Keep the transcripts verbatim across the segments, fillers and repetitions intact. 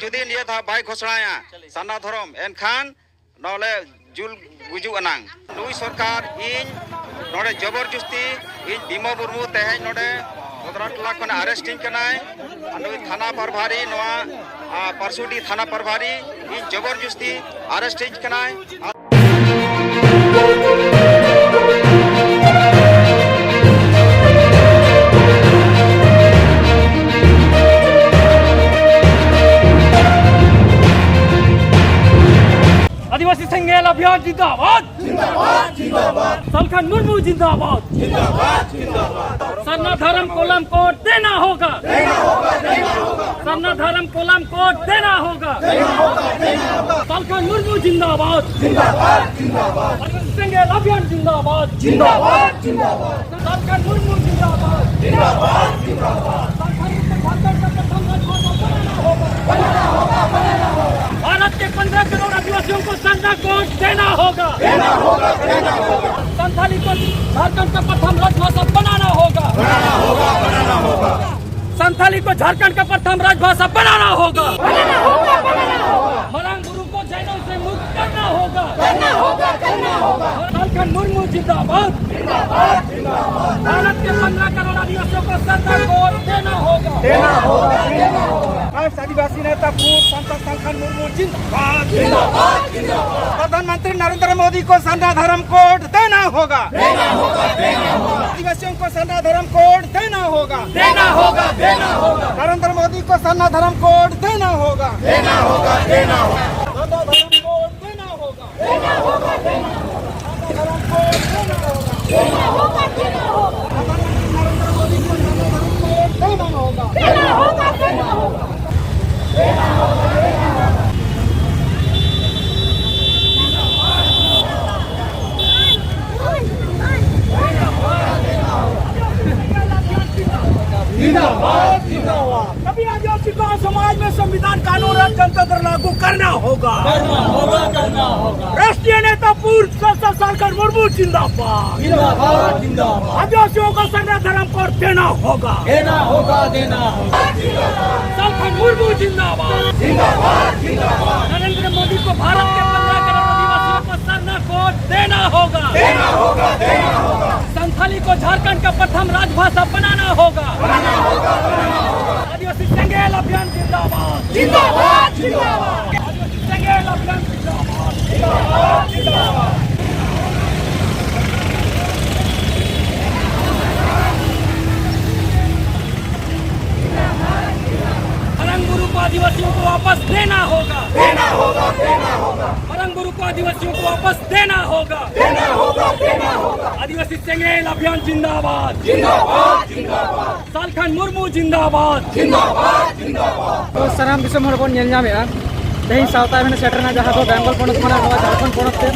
ᱡᱩᱫᱤ ᱱᱤᱭᱟᱹ ᱫᱷᱟᱣ ᱵᱟᱭ ᱜᱷᱳᱥᱚᱱᱟᱭᱟ ᱥᱟᱨᱱᱟ ᱫᱷᱚᱨᱚᱢ, ᱮᱱᱠᱷᱟᱱ ᱱᱚᱰᱮ ᱡᱩᱞ ᱜᱩᱡᱩᱜ ᱟᱱᱟᱝ᱾ ᱱᱩᱭ ᱥᱚᱨᱠᱟᱨ ᱤᱧ ᱱᱚᱰᱮ ᱡᱚᱵᱚᱨ ᱡᱩᱥᱛᱤ, ᱤᱧ ᱵᱤᱢᱚᱞ ᱢᱩᱨᱢᱩ ᱛᱮᱦᱮᱧ ᱱᱚᱰᱮ ᱵᱚᱫᱽᱨᱟ ᱴᱚᱞᱟ ᱠᱷᱚᱱ ᱟᱨᱮᱥᱴ ᱤᱧ ᱠᱟᱱᱟᱭ᱾ ᱟᱨ ᱱᱩᱭ ᱛᱷᱟᱱᱟ ᱯᱨᱚᱵᱷᱟᱨᱤ, ᱱᱚᱣᱟ ᱟ, ᱯᱟᱨᱥᱩᱰᱤ ᱛᱷᱟᱱᱟ ᱯᱨᱚᱵᱷᱟᱨᱤ ᱤᱧ ᱡᱚᱵᱚᱨ ᱡᱩᱥᱛᱤ ᱟᱨᱮᱥᱴ ᱤᱧ ᱠᱟᱱᱟᱭ᱾ ᱟᱹᱫᱤᱵᱟᱹᱥᱤ ᱥᱮᱸᱜᱮᱞ ᱚᱵᱷᱤᱭᱟᱱ ᱡᱤᱱᱫᱟᱵᱟᱫ᱾ ᱥᱟᱞᱠᱷᱟᱱ ᱢᱩᱨᱢᱩ ᱡᱤᱱᱫᱟᱵᱟᱫ᱾ ᱥᱟᱨᱱᱟ ᱫᱷᱚᱨᱚᱢ ᱠᱚᱞᱟᱢ ᱠᱳᱰ ᱫᱮᱱᱟ ᱦᱳᱜᱟ᱾ ᱥᱟᱨᱱᱟ ᱫᱷᱚᱨᱚᱢ ᱠᱚᱞᱟᱢ ᱠᱳᱰ ᱫᱮᱱᱟ ᱦᱳᱜᱟ᱾ ᱥᱟᱞᱠᱷᱟᱱ ᱢᱩᱨᱢᱩ ᱡᱤᱱᱫᱟᱵᱟᱫ᱾ ᱥᱮᱸᱜᱮᱞ ᱚᱵᱷᱤᱭᱟᱱ ᱡᱤᱱᱫᱟᱵᱟᱫ᱾ ᱥᱟᱞᱠᱷᱟᱱ ᱢᱩᱨᱢᱩ ᱡᱤᱱᱫᱟᱵᱟᱫ᱾ ᱥᱟᱞᱠᱷᱟᱱ ᱢᱩᱨᱢᱩ ᱡᱷᱟᱲᱠᱷᱚᱸᱰ ᱠᱟ ᱯᱨᱚᱛᱷᱚᱢ ᱨᱟᱡᱽᱵᱷᱟᱥᱟ ᱵᱟᱱᱟᱱᱟ ᱦᱳᱜᱟ᱾ ᱵᱷᱟᱨᱚᱛ ᱠᱮ ᱯᱚᱱᱫᱽᱨᱚᱦ ᱠᱟᱨᱳᱲ ᱟᱹᱫᱤᱵᱟᱹᱥᱤᱭᱳᱸ ᱠᱳ ᱥᱟᱨᱱᱟ ᱠᱳᱰ ᱫᱮᱱᱟ ᱦᱳᱜᱟ᱾ ᱥᱟᱱᱛᱷᱟᱞᱤ ᱠᱳ ᱡᱷᱟᱲᱠᱷᱚᱸᱰ ᱠᱟ ᱯᱨᱚᱛᱷᱚᱢ ᱨᱟᱡᱽᱵᱷᱟᱥᱟ ᱵᱟᱱᱟᱱᱟ ᱦᱳᱜᱟ᱾ ᱥᱟᱱᱛᱷᱟᱞᱤ ᱠᱳ ᱡᱷᱟᱲᱠᱷᱚᱸᱰ ᱠᱟ ᱯᱨᱚᱛᱷᱚᱢ ᱨᱟᱡᱽᱵᱷᱟᱥᱟ ᱵᱟᱱᱟᱱᱟ ᱦᱳᱜᱟ᱾ ᱢᱟᱨᱟᱝ ᱵᱩᱨᱩ ᱠᱳ ᱡᱟᱭᱱᱚᱢ ᱥᱮ ᱢᱩᱠᱛ ᱠᱟᱨᱱᱟ ᱦᱳᱜᱟ᱾ ᱥᱟᱞᱠᱷᱟᱱ ᱢᱩᱨᱢᱩ ᱡᱤᱱᱫᱟᱵᱟᱫ᱾ ᱵᱷᱟᱨᱚᱛ ᱠᱮ ᱯᱚᱱᱫᱽᱨᱚᱦ ᱠᱟᱨᱳᱲ ᱟᱹᱫᱤᱵᱟᱹᱥᱤᱭᱳᱸ ᱠᱳ ᱥᱟᱨᱱᱟ ᱠᱳᱰ ᱫᱮᱱᱟ ᱦᱳᱜᱟ᱾ ᱟᱨ ᱟᱹᱫᱤᱵᱟᱹᱥᱤ ᱱᱮᱛᱟ ᱯᱩᱨᱩᱥ ᱥᱟᱱᱛᱟᱲ ᱥᱟᱞᱠᱷᱟᱱ ᱢᱩᱨᱢᱩ ᱡᱤᱱᱫᱟᱵᱟᱫ᱾ ᱯᱨᱚᱫᱷᱟᱱ ᱢᱚᱱᱛᱨᱤ ᱱᱚᱨᱮᱱᱫᱨᱚ ᱢᱳᱫᱤ ᱠᱳ ᱥᱟᱨᱱᱟ ᱫᱷᱚᱨᱚᱢ ᱠᱳᱰ ᱫᱮᱱᱟ ᱦᱳᱜᱟ᱾ ᱟᱹᱫᱤᱵᱟᱹᱥᱤᱭᱳᱸ ᱠᱳ ᱥᱟᱨᱱᱟ ᱫᱷᱚᱨᱚᱢ ᱠᱳᱰ ᱫᱮᱱᱟ ᱦᱳᱜᱟ᱾ ᱱᱚᱨᱮᱱᱫᱨᱚ ᱢᱳᱫᱤ ᱠᱳ ᱥᱟᱨᱱᱟ ᱫᱷᱚᱨᱚᱢ ᱠᱳᱰ ᱫᱮᱱᱟ ᱦᱳᱜᱟ᱾ ᱥᱟᱨᱱᱟ ᱫᱷᱚᱨᱚᱢ ᱠᱳᱰ ᱫᱮᱱᱟ ᱦᱳᱜᱟ᱾ जिंदाबाद, जिंदाबाद। सभी आदिवासी को समाज में संविधान, कानून और जनतंत्र लागू करना होगा। करना होगा, करना होगा। राष्ट्रीय नेता पूर्व सांसद सालखन मुर्मू जिंदाबाद। जिंदाबाद, जिंदाबाद। आदिवासियों का सरना धर्म कोड देना होगा। देना होगा, देना होगा। सालखन मुर्मू जिंदाबाद। जिंदाबाद, जिंदाबाद। नरेंद्र मोदी को भारत के पन्द्रह करोड़ आदिवासियों को सरना कोड देना होगा। देना होगा, देना होगा। संथाली को झारखंड का प्रथम राजभाषा बनाना होगा। बनाना होगा, बनाना होगा। आदिवासी सेंगेल अभियान जिंदाबाद। जिंदाबाद, जिंदाबाद। आदिवासी सेंगेल अभियान जिंदाबाद। जिंदाबाद, जिंदाबाद। मरंग बुरु को आदिवासियों को वापस देना होगा। देना होगा, देना होगा। मरंग बुरु को आदिवासियों को वापस देना होगा। देना होगा, देना होगा। आदिवासी सेंगेल अभियान जिंदाबाद। जिंदाबाद, जिंदाबाद। सालखन मुर्मू जिंदाबाद। जिंदाबाद, जिंदाबाद। ᱛᱚ ᱥᱟᱱᱟᱢ ᱫᱤᱥᱚᱢ ᱦᱚᱲ ᱵᱚᱱ ᱧᱮᱞ ᱧᱟᱢᱮᱫᱼᱟ, ᱛᱮᱦᱮᱧ ᱥᱟᱶᱛᱟ ᱮᱵᱷᱮᱱ ᱥᱮᱴᱮᱨ ᱮᱱᱟ, ᱡᱟᱦᱟᱸ ᱫᱚ ᱵᱮᱝᱜᱚᱞ ᱯᱚᱱᱚᱛ ᱠᱷᱚᱱᱟᱜ ᱱᱚᱣᱟ ᱡᱷᱟᱲᱠᱷᱚᱸᱰ ᱯᱚᱱᱚᱛ ᱛᱮ,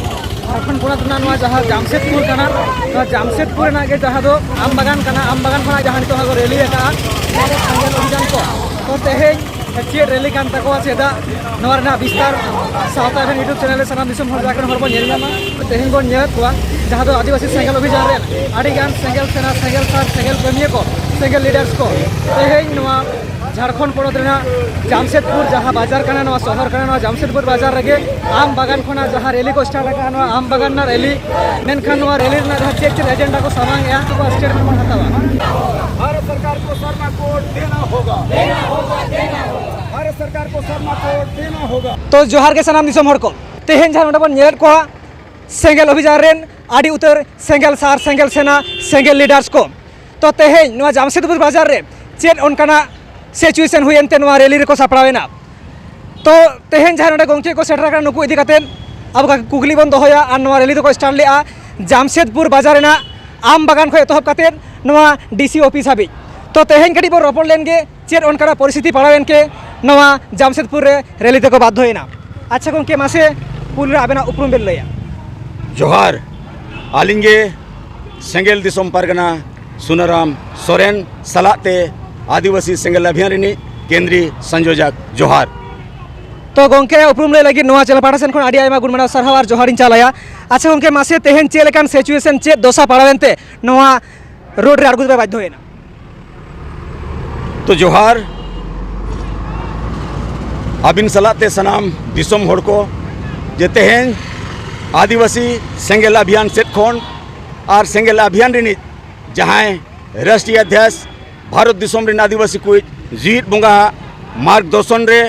ᱡᱷᱟᱲᱠᱷᱚᱸᱰ ᱯᱚᱱᱚᱛ ᱨᱮᱱᱟᱜ ᱱᱚᱣᱟ ᱡᱟᱦᱟᱸ ᱡᱟᱢᱥᱮᱫᱽᱯᱩᱨ ᱠᱟᱱᱟ, ᱱᱚᱣᱟ ᱡᱟᱢᱥᱮᱫᱽᱯᱩᱨ ᱨᱮᱱᱟᱜ ᱜᱮ ᱡᱟᱦᱟᱸ ᱫᱚ ᱟᱢ ᱵᱟᱜᱟᱱ ᱠᱟᱱᱟ, ᱟᱢ ᱵᱟᱜᱟᱱ ᱠᱷᱚᱱᱟᱜ ᱡᱟᱦᱟᱸ ᱱᱤᱛᱚᱜ ᱦᱟᱸᱜ ᱠᱚ ᱨᱮᱞᱤ ᱟᱠᱟᱫᱼᱟ, ᱱᱚᱣᱟ ᱫᱚ ᱥᱮᱸᱜᱮᱞ ᱚᱵᱷᱤᱡᱟᱱ ᱠᱚ᱾ ᱛᱚ ᱛᱮᱦᱮᱧ ᱪᱮᱫ ᱨᱮᱞᱤ ᱠᱟᱱ ᱛᱟᱠᱚᱣᱟ, ᱪᱮᱫᱟᱜ, ᱱᱚᱣᱟ ᱨᱮᱱᱟᱜ ᱵᱤᱥᱛᱟᱨ ᱥᱟᱶᱛᱟ ᱮᱵᱷᱮᱱ YouTube ᱪᱮᱱᱮᱞ ᱨᱮ ᱥᱟᱱᱟᱢ ᱫᱤᱥᱚᱢ ᱦᱚᱲ, ᱡᱟᱦᱟᱸ ᱠᱚᱨᱮᱱ ᱦᱚᱲ ᱵᱚᱱ ᱧᱮᱞ ᱧᱟᱢᱟ, ᱛᱮᱦᱮᱧ ᱵᱚᱱ ᱧᱮᱞᱮᱫ ᱠᱚᱣᱟ ᱡᱟᱦᱟᱸ ᱫᱚ ᱟᱹᱫᱤᱵᱟᱹᱥᱤ ᱥᱮᱸᱜᱮᱞ ᱚᱵᱷᱤᱡᱟᱱ ᱨᱮᱱ ᱟᱹᱰᱤᱜᱟᱱ ᱥᱮᱸᱜᱮᱞ ᱥᱮᱱᱟ, ᱥᱮᱸᱜᱮᱞ ᱥᱟᱨ, ᱥᱮᱸᱜᱮᱞ ᱠᱟᱹᱢᱤᱭᱟᱹ ᱠᱚ, ᱥᱮᱸᱜᱮᱞ ᱞᱤᱰᱟᱨᱥ ᱠᱚ ᱛᱮᱦᱮᱧ ᱱᱚᱣᱟ ᱡᱷᱟᱲᱠᱷᱚᱸᱰ ᱯᱚᱱᱚᱛ ᱨᱮᱱᱟᱜ ᱡᱟᱢᱥᱮᱫᱽᱯᱩᱨ ᱡᱟᱦᱟᱸ ᱵᱟᱡᱟᱨ ᱠᱟᱱᱟ, ᱱᱚᱣᱟ ᱥᱚᱦᱚᱨ ᱠᱟᱱᱟ, ᱱᱚᱣᱟ ᱡᱟᱢᱥᱮᱫᱽᱯᱩᱨ ᱵᱟᱡᱟᱨ ᱨᱮᱜᱮ ᱟᱢ ᱵᱟᱜᱟᱱ ᱠᱷᱚᱱᱟᱜ ᱡᱟᱦᱟᱸ ᱨᱮᱞᱤ ᱠᱚ ᱥᱴᱟᱨᱴ ᱟᱠᱟᱫᱼᱟ, ᱱᱚᱣᱟ ᱟᱢ ᱵᱟᱜᱟᱱ ᱨᱮᱱᱟᱜ ᱨᱮᱞᱤ, ᱢᱮᱱᱠᱷᱟᱱ ᱱᱚᱣᱟ ᱨᱮᱞᱤ ᱨᱮᱱᱟᱜ ᱡᱟᱦᱟᱸ ᱪᱮᱫ ᱪᱮᱫ ᱮᱡᱮᱱᱰᱟ ᱠᱚ ᱥᱟᱢᱟᱝ ᱮᱜᱼᱟ, ᱱᱚᱣᱟ ᱥᱴᱮᱴᱢᱮᱱᱴ ᱵᱚᱱ ᱦᱟᱛᱟᱣᱟ᱾ भारत सरकार को सरना कोड देना होगा। देना होगा, देना होगा। भारत सरकार को सरना कोड देना होगा। ᱛᱚ ᱡᱚᱦᱟᱨ ᱜᱮ ᱥᱟᱱᱟᱢ ᱫᱤᱥᱚᱢ ᱦᱚᱲ ᱠᱚ, ᱛᱮᱦᱮᱧ ᱡᱟᱦᱟᱸ ᱱᱚᱰᱮ ᱵᱚᱱ ᱧᱮᱞᱮᱫ ᱠᱚᱣᱟ ᱥᱮᱸᱜᱮᱞ ᱚᱵᱷᱤᱡᱟᱱ ᱨᱮᱱ ᱟᱹᱰᱤ ᱩᱛᱟᱹᱨ ᱥᱮᱸᱜᱮᱞ ᱥᱟᱨ, ᱥᱮᱸᱜᱮᱞ ᱥᱮᱱᱟ, ᱥᱮᱸᱜᱮᱞ ᱞᱤᱰᱟᱨᱥ ᱠᱚ, ᱛᱚ ᱛᱮᱦᱮᱧ ᱱᱚᱣᱟ ᱡᱟᱢᱥᱮᱫᱽᱯᱩᱨ ᱵᱟᱡᱟᱨ ᱨᱮ ᱪᱮᱫ ᱚᱱᱠᱟᱱᱟᱜ ᱥᱤᱪᱩᱭᱮᱥᱚᱱ ᱦᱩᱭᱮᱱ ᱛᱮ ᱱᱚᱣᱟ ᱨᱮᱞᱤ ᱨᱮᱠᱚ ᱥᱟᱯᱲᱟᱣ ᱮᱱᱟ? ᱛᱚ ᱛᱮᱦᱮᱧ ᱡᱟᱦᱟᱸ ᱱᱚᱰᱮ ᱜᱚᱢᱠᱮ ᱠᱚ ᱥᱮᱴᱮᱨ ᱟᱠᱟᱱᱟ, ᱱᱩᱠᱩ ᱤᱫᱤ ᱠᱟᱛᱮᱫ ᱟᱵᱚ ᱠᱩᱠᱞᱤ ᱵᱚᱱ ᱫᱚᱦᱚᱭᱟ᱾ ᱟᱨ ᱱᱚᱣᱟ ᱨᱮᱞᱤ ᱫᱚᱠᱚ ᱥᱴᱟᱨᱴ ᱞᱮᱜᱼᱟ ᱡᱟᱢᱥᱮᱫᱽᱯᱩᱨ ᱵᱟᱡᱟᱨ ᱨᱮᱱᱟᱜ ᱟᱢ ᱵᱟᱜᱟᱱ ᱠᱷᱚᱱ ᱮᱛᱚᱦᱚᱵ ᱠᱟᱛᱮᱫ ᱱᱚᱣᱟ ᱰᱤ ᱥᱤ ᱚᱯᱷᱤᱥ ᱦᱟᱹᱵᱤᱡ᱾ ᱛᱚ ᱛᱮᱦᱮᱧ ᱠᱟᱹᱴᱤᱡ ᱵᱚᱱ ᱨᱚᱯᱚᱲ ᱞᱮᱱ ᱜᱮ, ᱪᱮᱫ ᱚᱱᱠᱟᱱᱟᱜ ᱯᱚᱨᱤᱥᱛᱷᱤᱛᱤ ᱯᱟᱲᱟᱣᱮᱱ ᱠᱮ ᱱᱚᱣᱟ ᱡᱟᱢᱥᱮᱫᱽᱯᱩᱨ ᱨᱮ ᱨᱮᱞᱤ ᱛᱮᱠᱚ ᱵᱟᱫᱽᱫᱷᱚᱭᱮᱱᱟ? ᱟᱪᱪᱷᱟ ᱜᱚᱢᱠᱮ, ᱢᱟᱥᱮ ᱯᱩᱭᱞᱩ ᱨᱮ ᱟᱵᱮᱱᱟᱜ ᱩᱯᱨᱩᱢ ᱵᱮᱱ ᱞᱟᱹᱭᱟ᱾ ᱡᱚᱦᱟᱨ᱾ ᱟᱹᱞᱤᱧ ᱜᱮ ᱥᱮᱸᱜᱮᱞ ᱫᱤᱥᱚᱢ ᱯᱟᱨᱜᱟᱱᱟ ᱥᱩᱱᱟᱨᱟᱢ ᱥᱚᱨᱮᱱ ᱥᱟᱞᱟᱜ ᱛᱮ ᱟᱹᱫᱤᱵᱟᱹᱥᱤ ᱥᱮᱸᱜᱮᱞ ᱚᱵᱷᱤᱭᱟᱱ ᱨᱤᱱᱤᱡ ᱠᱮᱱᱫᱨᱤᱭ ᱥᱚᱝᱡᱳᱡᱚᱠ᱾ ᱡᱚᱦᱟᱨ᱾ ᱛᱚ ᱜᱚᱝᱠᱮ, ᱩᱯᱨᱩᱢ ᱞᱟᱹᱭ ᱞᱟᱹᱜᱤᱫ ᱱᱚᱣᱟ ᱪᱮᱱᱮᱞ ᱯᱟᱦᱴᱟ ᱥᱮᱱ ᱠᱷᱚᱱ ᱟᱹᱰᱤ ᱟᱭᱢᱟ ᱜᱩᱱ ᱢᱟᱱᱟᱣ ᱥᱟᱨᱦᱟᱣ ᱟᱨ ᱡᱚᱦᱟᱨᱤᱧ ᱪᱟᱞᱟᱭᱟ᱾ ᱟᱪᱪᱷᱟ ᱜᱚᱝᱠᱮ, ᱢᱟᱥᱮ ᱛᱮᱦᱮᱧ ᱪᱮᱫ ᱞᱮᱠᱟᱱ ᱥᱤᱪᱩᱭᱮᱥᱚᱱ, ᱪᱮᱫ ᱫᱚᱥᱟ ᱯᱟᱲᱟᱣᱮᱱ ᱛᱮ ᱱᱚᱣᱟ ᱨᱳᱰ ᱨᱮ ᱟᱬᱜᱚ ᱫᱚᱯᱮ ᱵᱟᱫᱽᱫᱷᱚᱭᱮᱱᱟ? ᱛᱚ ᱡᱚᱦᱟᱨ ᱟᱹᱵᱤᱱ ᱥᱟᱞᱟᱜ ᱛᱮ ᱥᱟᱱᱟᱢ ᱫᱤᱥᱚᱢ ᱦᱚᱲ ᱠᱚ, ᱡᱮ ᱛᱮᱦᱮᱧ ᱟᱹᱫᱤᱵᱟᱹᱥᱤ ᱥᱮᱸᱜᱮᱞ ᱟᱵᱷᱤᱭᱟᱱ ᱥᱮᱫ ᱠᱷᱚᱱ ᱟᱨ ᱥᱮᱸᱜᱮᱞ ᱟᱵᱷᱤᱭᱟᱱ ᱨᱤᱱᱤᱡ ᱡᱟᱦᱟᱸᱭ ᱨᱟᱥᱴᱨᱤᱭᱚ ᱚᱫᱷᱭᱚᱠᱥ, ᱵᱷᱟᱨᱚᱛ ᱫᱤᱥᱚᱢ ᱨᱮᱱ ᱟᱹᱫᱤᱵᱟᱹᱥᱤ ᱠᱚ ᱡᱤᱣᱤᱫ ᱵᱚᱸᱜᱟ ᱢᱟᱨᱜᱽ ᱫᱚᱨᱥᱚᱱ ᱨᱮ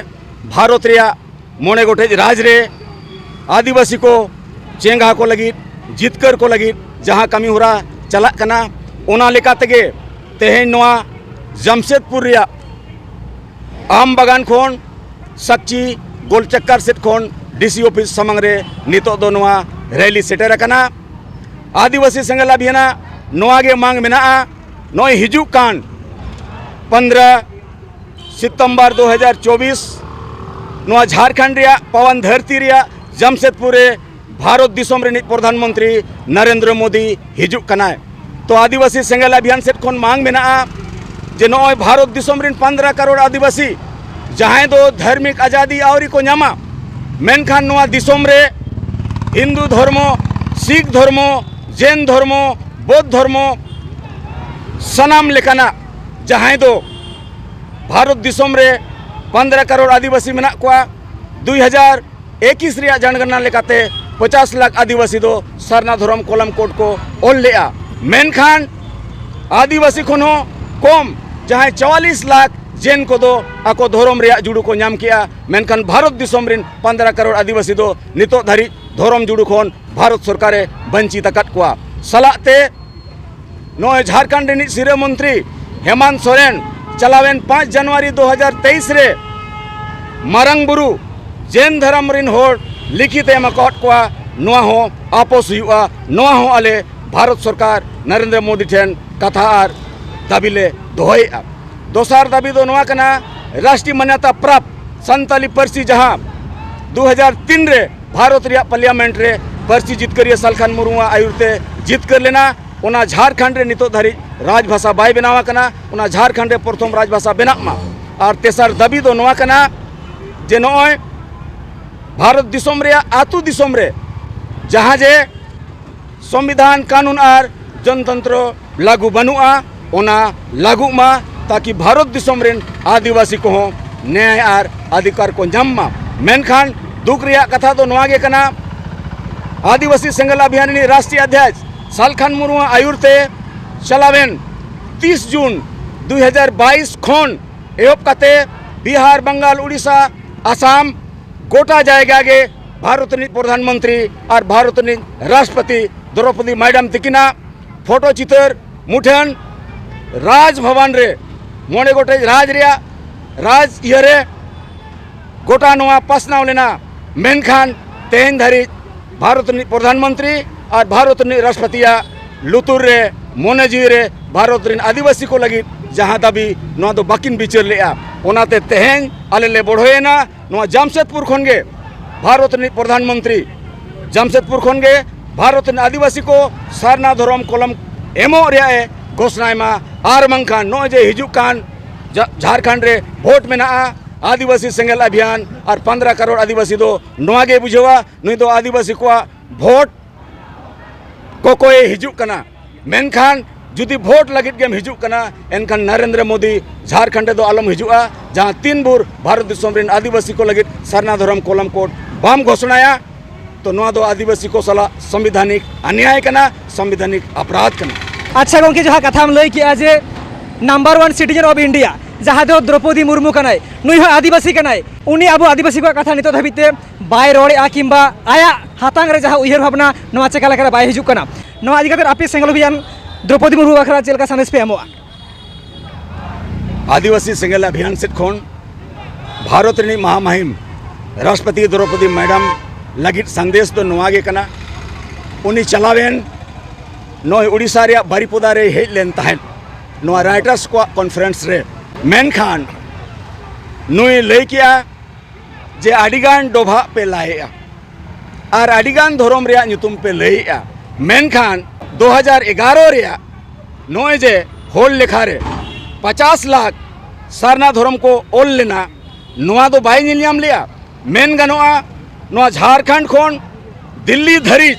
ᱵᱷᱟᱨᱚᱛ ᱨᱮᱭᱟᱜ ᱢᱚᱬᱮ ᱜᱚᱴᱮᱡ ᱨᱟᱡᱽ ᱨᱮ ᱟᱹᱫᱤᱵᱟᱹᱥᱤ ᱠᱚ ᱪᱮᱸᱜᱷᱟ ᱠᱚ ᱞᱟᱹᱜᱤᱫ, ᱡᱤᱛᱠᱟᱹᱨ ᱠᱚ ᱞᱟᱹᱜᱤᱫ ᱡᱟᱦᱟᱸ ᱠᱟᱹᱢᱤ ᱦᱚᱨᱟ ᱪᱟᱞᱟᱜ ᱠᱟᱱᱟ, ᱚᱱᱟ ᱞᱮᱠᱟ ᱛᱮᱜᱮ ᱛᱮᱦᱮᱧ ᱱᱚᱣᱟ ᱡᱟᱢᱥᱮᱫᱽᱯᱩᱨ ᱨᱮᱭᱟᱜ ᱟᱢ ᱵᱟᱜᱟᱱ ᱠᱷᱚᱱ ᱥᱟᱠᱪᱤ ᱜᱳᱞ ᱪᱟᱠᱠᱟᱨ ᱥᱮᱫ ᱠᱷᱚᱱ ᱰᱤᱥᱤ ᱚᱯᱷᱤᱥ ᱥᱟᱢᱟᱝ ᱨᱮ ᱱᱤᱛᱚᱜ ᱫᱚ ᱱᱚᱣᱟ ᱨᱮᱞᱤ ᱥᱮᱴᱮᱨ ᱟᱠᱟᱱᱟ᱾ ᱟᱹᱫᱤᱵᱟᱹᱥᱤ ᱥᱮᱸᱜᱮᱞ ᱟᱵᱷᱤᱭᱟᱱᱟᱜ ᱱᱚᱣᱟ ᱜᱮ ᱢᱟᱝ ᱢᱮᱱᱟᱜᱼᱟ, ᱱᱚᱜᱼᱚᱭ ᱦᱤᱡᱩᱜ ᱠᱟᱱ ᱯᱚᱱᱫᱽᱨᱚ ᱥᱤᱛᱚᱢᱵᱚᱨ ᱫᱩ ᱦᱟᱡᱟᱨ ᱪᱚᱵᱵᱤᱥ, ᱱᱚᱣᱟ ᱡᱷᱟᱲᱠᱷᱚᱸᱰ ᱨᱮᱭᱟᱜ ᱯᱟᱣᱟᱱ ᱫᱷᱟᱹᱨᱛᱤ ᱨᱮᱭᱟᱜ ᱡᱟᱢᱥᱮᱫᱽᱯᱩᱨ ᱨᱮ ᱵᱷᱟᱨᱚᱛ ᱫᱤᱥᱚᱢ ᱨᱤᱱᱤᱡ ᱯᱨᱚᱫᱷᱟᱱ ᱢᱚᱱᱛᱨᱤ ᱱᱚᱨᱮᱱᱫᱨᱚ ᱢᱳᱫᱤ ᱦᱤᱡᱩᱜ ᱠᱟᱱᱟᱭ᱾ ᱛᱚ ᱟᱹᱫᱤᱵᱟᱹᱥᱤ ᱥᱮᱸᱜᱮᱞ ᱟᱵᱷᱤᱭᱟᱱ ᱥᱮᱫ ᱠᱷᱚᱱ ᱢᱟᱝ ᱢᱮᱱᱟᱜᱼᱟ ᱡᱮ ᱱᱚᱜᱼᱚᱭ ᱵᱷᱟᱨᱚᱛ ᱫᱤᱥᱚᱢ ᱨᱤᱱ ᱯᱚᱱᱫᱽᱨᱚ ᱠᱟᱨᱳᱲ ᱟᱹᱫᱤᱵᱟᱹᱥᱤ ᱡᱟᱦᱟᱸᱭ ᱫᱚ ᱫᱷᱟᱨᱢᱤᱠ ᱟᱡᱟᱫᱤ ᱟᱹᱣᱨᱤ ᱠᱚ ᱧᱟᱢᱟ, ᱢᱮᱱᱠᱷᱟᱱ ᱱᱚᱣᱟ ᱫᱤᱥᱚᱢ ᱨᱮ ᱦᱤᱱᱫᱩ ᱫᱷᱚᱨᱢᱚ, ᱥᱤᱠᱷ ᱫᱷᱚᱨᱢᱚ, ᱡᱮᱱ ᱫᱷᱚᱨᱢᱚ, ᱵᱳᱫᱷ ᱫᱷᱚᱨᱢᱚ, ᱥᱟᱱᱟᱢ ᱞᱮᱠᱟᱱᱟᱜ ᱡᱟᱦᱟᱸᱭ ᱫᱚ ᱵᱷᱟᱨᱚᱛ ᱫᱤᱥᱚᱢ ᱨᱮ ᱯᱚᱱᱫᱽᱨᱚ ᱠᱟᱨᱳᱲ ᱟᱹᱫᱤᱵᱟᱹᱥᱤ ᱢᱮᱱᱟᱜ ᱠᱚᱣᱟ᱾ ᱫᱩᱭ ᱦᱟᱡᱟᱨ ᱮᱠᱤᱥ ᱨᱮᱭᱟᱜ ᱡᱚᱱᱜᱚᱱᱱᱟ ᱞᱮᱠᱟᱛᱮ ᱯᱚᱪᱟᱥ ᱞᱟᱠᱷ ᱟᱹᱫᱤᱵᱟᱹᱥᱤ ᱫᱚ ᱥᱟᱨᱱᱟ ᱫᱷᱚᱨᱚᱢ ᱠᱚᱞᱚᱢ ᱠᱳᱰ ᱠᱚ ᱚᱞ ᱞᱮᱫᱼᱟ, ᱢᱮᱱᱠᱷᱟᱱ ᱟᱹᱫᱤᱵᱟᱹᱥᱤ ᱠᱷᱚᱱ ᱦᱚᱸ ᱠᱚᱢ ᱡᱟᱦᱟᱸᱭ ᱪᱩᱣᱟᱞᱤᱥ ᱞᱟᱠᱷ ᱡᱮᱱ ᱠᱚᱫᱚ ᱟᱠᱚ ᱫᱷᱚᱨᱚᱢ ᱨᱮᱭᱟᱜ ᱡᱩᱲᱩ ᱠᱚ ᱧᱟᱢ ᱠᱮᱜᱼᱟ, ᱢᱮᱱᱠᱷᱟᱱ ᱵᱷᱟᱨᱚᱛ ᱫᱤᱥᱚᱢ ᱨᱤᱱ ᱯᱚᱱᱫᱽᱨᱚ ᱠᱟᱨᱳᱲ ᱟᱹᱫᱤᱵᱟᱹᱥᱤ ᱫᱚ ᱱᱤᱛᱚᱜ ᱫᱷᱟᱹᱨᱤᱡ ᱫᱷᱚᱨᱚᱢ ᱡᱩᱲᱩ ᱠᱷᱚᱱ ᱵᱷᱟᱨᱚᱛ ᱥᱚᱨᱠᱟᱨᱮ ᱵᱚᱧᱪᱤᱛ ᱟᱠᱟᱫ ᱠᱚᱣᱟ᱾ ᱥᱟᱞᱟᱜ ᱛᱮ ᱱᱚᱜᱼᱚᱭ ᱡᱷᱟᱲᱠᱷᱚᱸᱰ ᱨᱤᱱᱤᱡ ᱥᱤᱨᱟᱹ ᱢᱚᱱᱛᱨᱤ ᱦᱮᱢᱟᱱᱛ ᱥᱚᱨᱮᱱ ᱪᱟᱞᱟᱣᱮᱱ ᱯᱟᱸᱪ ᱡᱟᱱᱩᱣᱟᱨᱤ ᱫᱩ ᱦᱟᱡᱟᱨ ᱛᱮᱭᱤᱥ ᱨᱮ ᱢᱟᱨᱟᱝ ᱵᱩᱨᱩ ᱡᱮᱱ ᱫᱷᱚᱨᱚᱢ ᱨᱤᱱ ᱦᱚᱲ ᱞᱤᱠᱷᱤᱛ ᱮ ᱮᱢ ᱟᱠᱟᱫ ᱠᱚᱣᱟ, ᱱᱚᱣᱟ ᱦᱚᱸ ᱟᱯᱚᱥ ᱦᱩᱭᱩᱜᱼᱟ, ᱱᱚᱣᱟ ᱦᱚᱸ ᱟᱞᱮ ᱵᱷᱟᱨᱚᱛ ᱥᱚᱨᱠᱟᱨ ᱱᱚᱨᱮᱱᱫᱨᱚ ᱢᱳᱫᱤ ᱴᱷᱮᱱ ᱠᱟᱛᱷᱟ ᱟᱨ ᱫᱟᱹᱵᱤ ᱞᱮ ᱫᱚᱦᱚᱭᱮᱫᱼᱟ᱾ ᱫᱚᱥᱟᱨ ᱫᱟᱹᱵᱤ ᱫᱚ ᱱᱚᱣᱟ ᱠᱟᱱᱟ, ᱨᱟᱥᱴᱨᱤᱭᱚ ᱢᱟᱱᱱᱚᱛᱟ ᱯᱨᱟᱯᱛ ᱥᱟᱱᱛᱟᱞᱤ ᱯᱟᱹᱨᱥᱤ ᱡᱟᱦᱟᱸ ᱫᱩ ᱦᱟᱡᱟᱨ ᱛᱤᱱ ᱨᱮ ᱵᱷᱟᱨᱚᱛ ᱨᱮᱭᱟᱜ ᱯᱟᱨᱞᱤᱭᱟᱢᱮᱱᱴ ᱨᱮ ᱯᱟᱹᱨᱥᱤ ᱡᱤᱛᱠᱟᱹᱨᱤᱭᱟᱹ ᱥᱟᱞᱠᱷᱟᱱ ᱢᱩᱨᱢᱩᱣᱟᱜ ᱟᱹᱭᱩᱨ ᱛᱮ ᱡᱤᱛᱠᱟᱹᱨ ᱞᱮᱱᱟ, ᱚᱱᱟ ᱡᱷᱟᱲᱠᱷᱚᱸᱰ ᱨᱮ ᱱᱤᱛᱚᱜ ᱫᱷᱟᱹᱨᱤᱡ ᱨᱟᱡᱽ ᱵᱷᱟᱥᱟ ᱵᱟᱭ ᱵᱮᱱᱟᱣ ᱟᱠᱟᱱᱟ, ᱚᱱᱟ ᱡᱷᱟᱲᱠᱷᱚᱸᱰ ᱨᱮ ᱯᱨᱚᱛᱷᱚᱢ ᱨᱟᱡᱽ ᱵᱷᱟᱥᱟ ᱵᱮᱱᱟᱜ ᱢᱟ᱾ ᱟᱨ ᱛᱮᱥᱟᱨ ᱫᱟᱹᱵᱤ ᱫᱚ ᱱᱚᱣᱟ ᱠᱟᱱᱟ ᱡᱮ ᱱᱚᱜᱼᱚᱭ ᱵᱷᱟᱨᱚᱛ ᱫᱤᱥᱚᱢ ᱨᱮᱭᱟᱜ ᱟᱹᱛᱩ ᱫᱤᱥᱚᱢ ᱨᱮ ᱡᱟᱦᱟᱸ ᱡᱮ ᱥᱚᱝᱵᱤᱫᱷᱟᱱ, ᱠᱟᱹᱱᱩᱱ ᱟᱨ ᱡᱚᱱᱛᱚᱱᱛᱨᱚ ᱞᱟᱹᱜᱩ ᱵᱟᱹᱱᱩᱜᱼᱟ, ᱚᱱᱟ ᱞᱟᱹᱜᱩᱜ ᱢᱟ, ᱛᱟᱠᱤ ᱵᱷᱟᱨᱚᱛ ᱫᱤᱥᱚᱢ ᱨᱮᱱ ᱟᱹᱫᱤᱵᱟᱹᱥᱤ ᱠᱚᱦᱚᱸ ᱱᱮᱭᱟᱭ ᱟᱨ ᱚᱫᱷᱤᱠᱟᱨ ᱠᱚ ᱧᱟᱢ ᱢᱟ᱾ ᱢᱮᱱᱠᱷᱟᱱ ᱫᱩᱠ ᱨᱮᱭᱟᱜ ᱠᱟᱛᱷᱟ ᱫᱚ ᱱᱚᱣᱟ ᱜᱮ ᱠᱟᱱᱟ, ᱟᱹᱫᱤᱵᱟᱹᱥᱤ ᱥᱮᱸᱜᱮᱞ ᱚᱵᱷᱤᱭᱟᱱ ᱨᱤᱱᱤᱡ ᱨᱟᱥᱴᱨᱤᱭᱚ ᱚᱫᱷᱭᱚᱠᱥ ᱥᱟᱞᱠᱷᱟᱱ ᱢᱩᱨᱢᱩᱣᱟᱜ ᱟᱹᱭᱩᱨ ᱛᱮ ᱪᱟᱞᱟᱣᱮᱱ ᱛᱤᱥ ᱡᱩᱱ ᱫᱩ ᱦᱟᱡᱟᱨ ᱵᱟᱭᱤᱥ ᱠᱷᱚᱱ ᱮᱦᱚᱵ ᱠᱟᱛᱮ ᱵᱤᱦᱟᱨ, ᱵᱟᱝᱜᱟᱞ, ᱩᱲᱤᱥᱥᱟ, ᱟᱥᱟᱢ, ᱜᱚᱴᱟ ᱡᱟᱭᱜᱟ ᱜᱮ ᱵᱷᱟᱨᱚᱛ ᱨᱤᱱᱤᱡ ᱯᱨᱚᱫᱷᱟᱱ ᱢᱚᱱᱛᱨᱤ ᱟᱨ ᱵᱷᱟᱨᱚᱛ ᱨᱤᱱᱤᱡ ᱨᱟᱥᱴᱨᱚᱯᱚᱛᱤ ᱫᱨᱚᱯᱚᱫᱤ ᱢᱮᱰᱟᱢ ᱛᱤᱠᱤᱱᱟᱜ ᱯᱷᱳᱴᱳ ᱪᱤᱛᱟᱹᱨ ᱢᱩᱴᱷᱟᱹᱱ ᱨᱟᱡᱽ ᱵᱷᱚᱵᱚᱱ ᱨᱮ, ᱢᱚᱬᱮ ᱜᱚᱴᱮᱡ ᱨᱟᱡᱽ ᱨᱮᱭᱟᱜ ᱨᱟᱡᱽ ᱤᱭᱟᱹ ᱨᱮ ᱜᱚᱴᱟ ᱱᱚᱣᱟ ᱯᱟᱥᱱᱟᱣ ᱞᱮᱱᱟ᱾ ᱢᱮᱱᱠᱷᱟᱱ ᱛᱮᱦᱮᱧ ᱫᱷᱟᱹᱨᱤᱡ ᱵᱷᱟᱨᱚᱛ ᱨᱤᱱᱤᱡ ᱯᱨᱚᱫᱷᱟᱱ ᱢᱚᱱᱛᱨᱤ ᱟᱨ ᱵᱷᱟᱨᱚᱛ ᱨᱤᱱᱤᱡ ᱨᱟᱥᱴᱨᱚᱯᱚᱛᱤᱭᱟᱜ ᱞᱩᱛᱩᱨ ᱨᱮ, ᱢᱚᱱᱮ ᱡᱤᱣᱤ ᱨᱮ ᱵᱷᱟᱨᱚᱛ ᱨᱤᱱ ᱟᱹᱫᱤᱵᱟᱹᱥᱤ ᱠᱚ ᱞᱟᱹᱜᱤᱫ ᱡᱟᱦᱟᱸ ᱫᱟᱹᱵᱤ, ᱱᱚᱣᱟ ᱫᱚ ᱵᱟᱹᱠᱤᱱ ᱵᱤᱪᱟᱹᱨ ᱞᱮᱫᱼᱟ᱾ ᱚᱱᱟᱛᱮ ᱛᱮᱦᱮᱧ ᱟᱞᱮ ᱞᱮ ᱵᱚᱲᱦᱚᱭᱮᱱᱟ᱾ ᱱᱚᱣᱟ ᱡᱟᱢᱥᱮᱫᱽᱯᱩᱨ ᱠᱷᱚᱱ ᱜᱮ ᱵᱷᱟᱨᱚᱛ ᱨᱤᱱᱤᱡ ᱯᱨᱚᱫᱷᱟᱱ ᱢᱚᱱᱛᱨᱤ, ᱡᱟᱢᱥᱮᱫᱽᱯᱩᱨ ᱠᱷᱚᱱ ᱜᱮ ᱵᱷᱟᱨᱚᱛ ᱨᱤᱱ ᱟᱹᱫᱤᱵᱟᱹᱥᱤ ᱠᱚ ᱥᱟᱨᱱᱟ ᱫᱷᱚᱨᱚᱢ ᱠᱚᱞᱚᱢ ᱮᱢᱚᱜ ᱨᱮᱭᱟᱜ ᱮ ᱜᱷᱳᱥᱱᱟᱭ ᱢᱟ, ᱟᱨ ᱵᱟᱝᱠᱷᱟᱱ ᱱᱚᱜᱼᱚᱭ ᱡᱮ ᱦᱤᱡᱩᱜ ᱠᱟᱱ ᱡᱟ-, ᱡᱷᱟᱲᱠᱷᱚᱸᱰ ᱨᱮ ᱵᱷᱳᱴ ᱢᱮᱱᱟᱜᱼᱟ, ᱟᱹᱫᱤᱵᱟᱹᱥᱤ ᱥᱮᱸᱜᱮᱞ ᱚᱵᱷᱤᱭᱟᱱ ᱟᱨ ᱯᱚᱱᱫᱽᱨᱚ ᱠᱟᱨᱳᱲ ᱟᱹᱫᱤᱵᱟᱹᱥᱤ ᱫᱚ ᱱᱚᱣᱟ ᱜᱮ ᱵᱩᱡᱷᱟᱹᱣᱟ, ᱱᱩᱭ ᱫᱚ ᱟᱹᱫᱤᱵᱟᱹᱥᱤ ᱠᱚᱣᱟᱜ ᱵᱷᱳᱴ ᱠᱚᱠᱚᱭᱮ ᱦᱤᱡᱩᱜ ᱠᱟᱱᱟ᱾ ᱢᱮᱱᱠᱷᱟᱱ ᱡᱩᱫᱤ ᱵᱷᱳᱴ ᱞᱟᱹᱜᱤᱫ ᱜᱮᱢ ᱦᱤᱡᱩᱜ ᱠᱟᱱᱟ, ᱮᱱᱠᱷᱟᱱ ᱱᱚᱨᱮᱱᱫᱨᱚ ᱢᱳᱫᱤ ᱡᱷᱟᱲᱠᱷᱚᱸᱰ ᱨᱮᱫᱚ ᱟᱞᱚᱢ ᱦᱤᱡᱩᱜᱼᱟ, ᱡᱟᱦᱟᱸ ᱛᱤᱱ ᱵᱷᱳᱨ ᱵᱷᱟᱨᱚᱛ ᱫᱤᱥᱚᱢ ᱨᱮᱱ ᱟᱹᱫᱤᱵᱟᱹᱥᱤ ᱠᱚ ᱞᱟᱹᱜᱤᱫ ᱥᱟᱨᱱᱟ ᱫᱷᱚᱨᱚᱢ ᱠᱚᱞᱚᱢ ᱠᱳᱰ ᱵᱟᱢ ᱜᱷᱳᱥᱚᱱᱟᱭᱟ, ᱛᱚ ᱱᱚᱣᱟ ᱫᱚ ᱟᱹᱫᱤᱵᱟᱹᱥᱤ ᱠᱚ ᱥᱟᱞᱟᱜ ᱥᱚᱝᱵᱤᱫᱷᱟᱱᱤᱠ ᱚᱱᱱᱭᱟᱭ ᱠᱟᱱᱟ, ᱥᱚᱝᱵᱤᱫᱷᱟᱱᱤᱠ ᱚᱯᱨᱟᱫᱷ ᱠᱟᱱᱟ᱾ ᱟᱪᱪᱷᱟ ᱜᱚᱢᱠᱮ, ᱡᱟᱦᱟᱸ ᱠᱟᱛᱷᱟᱢ ᱞᱟᱹᱭ ᱠᱮᱜᱼᱟ ᱡᱮ number one citizen of India, ᱡᱟᱦᱟᱸ ᱫᱚ ᱫᱨᱚᱯᱚᱫᱤ ᱢᱩᱨᱢᱩ ᱠᱟᱱᱟᱭ, ᱱᱩᱭ ᱦᱚᱸ ᱟᱹᱫᱤᱵᱟᱹᱥᱤ ᱠᱟᱱᱟᱭ, ᱩᱱᱤ ᱟᱵᱚ ᱟᱹᱫᱤᱵᱟᱹᱥᱤ ᱠᱚᱣᱟᱜ ᱠᱟᱛᱷᱟ ᱱᱤᱛᱚᱜ ᱫᱷᱟᱹᱵᱤᱡ ᱛᱮ ᱵᱟᱭ ᱨᱚᱲᱮᱜᱼᱟ ᱠᱤᱝᱵᱟ ᱟᱭᱟᱜ ᱦᱟᱛᱟᱝ ᱨᱮ ᱡᱟᱦᱟᱸ ᱩᱭᱦᱟᱹᱨ ᱵᱷᱟᱵᱽᱱᱟ, ᱱᱚᱣᱟ ᱪᱮᱠᱟ ᱞᱮᱠᱟᱨᱮ ᱵᱟᱭ ᱦᱤᱡᱩᱜ ᱠᱟᱱᱟ᱾ ᱱᱚᱣᱟ ᱤᱫᱤ ᱠᱟᱛᱮ ᱟᱯᱮ ᱥᱮᱸᱜᱮᱞ ᱚᱵᱷᱤᱭᱟᱱ ᱫᱨᱚᱯᱚᱫᱤ ᱢᱩᱨᱢᱩ ᱵᱟᱠᱷᱨᱟ ᱪᱮᱫ ᱞᱮᱠᱟ ᱥᱟᱸᱫᱮᱥ ᱯᱮ ᱮᱢᱚᱜᱼᱟ? ᱟᱹᱫᱤᱵᱟᱹᱥᱤ ᱥᱮᱸᱜᱮᱞ ᱚᱵᱷᱤᱭᱟᱱ ᱥᱮᱫ ᱠᱷᱚᱱ ᱵᱷᱟᱨᱚᱛ ᱨᱤᱱᱤᱡ ᱢᱟᱦᱟᱢᱟᱦᱤᱢ ᱨᱟᱥᱴᱨᱚᱯᱚᱛᱤ ᱫᱨᱚᱯᱚᱫᱤ ᱢᱮᱰᱟᱢ ᱞᱟᱹᱜᱤᱫ ᱥᱟᱸᱫᱮᱥ ᱫᱚ ᱱᱚᱣᱟ ᱜᱮ ᱠᱟᱱᱟ, ᱩᱱᱤ ᱪᱟᱞᱟᱣᱮᱱ ᱱᱚᱜᱼᱚᱭ ᱩᱲᱤᱥᱥᱟ ᱨᱮᱭᱟᱜ ᱵᱟᱨᱤᱯᱚᱫᱟ ᱨᱮᱭ ᱦᱮᱡ ᱞᱮᱱ ᱛᱟᱦᱮᱸᱫ ᱱᱚᱣᱟ ᱨᱟᱭᱴᱟᱨᱥ ᱠᱚᱣᱟᱜ ᱠᱚᱱᱯᱷᱟᱨᱮᱱᱥ ᱨᱮ, ᱢᱮᱱᱠᱷᱟᱱ ᱱᱩᱭ ᱞᱟᱹᱭ ᱠᱮᱜᱼᱟ ᱡᱮ ᱟᱹᱰᱤᱜᱟᱱ ᱰᱚᱵᱷᱟᱜ ᱯᱮ ᱞᱟᱭᱮᱜᱼᱟ ᱟᱨ ᱟᱹᱰᱤᱜᱟᱱ ᱫᱷᱚᱨᱚᱢ ᱨᱮᱭᱟᱜ ᱧᱩᱛᱩᱢ ᱯᱮ ᱞᱟᱹᱭᱮᱜᱼᱟ, ᱢᱮᱱᱠᱷᱟᱱ ᱫᱩ ᱦᱟᱡᱟᱨ ᱮᱜᱟᱨᱚ ᱨᱮᱭᱟᱜ ᱱᱚᱜᱼᱚᱭ ᱡᱮ ᱦᱚᱲ ᱞᱮᱠᱷᱟ ᱨᱮ ᱯᱚᱪᱟᱥ ᱞᱟᱠᱷ ᱥᱟᱨᱱᱟ ᱫᱷᱚᱨᱚᱢ ᱠᱚ ᱚᱞ ᱞᱮᱱᱟ, ᱱᱚᱣᱟ ᱫᱚ ᱵᱟᱭ ᱧᱮᱞ ᱧᱟᱢ ᱞᱮᱜᱼᱟ᱾ ᱢᱮᱱ ᱜᱟᱱᱚᱜᱼᱟ, ᱱᱚᱣᱟ ᱡᱷᱟᱲᱠᱷᱚᱸᱰ ᱠᱷᱚᱱ ᱫᱤᱞᱞᱤ ᱫᱷᱟᱹᱨᱤᱡ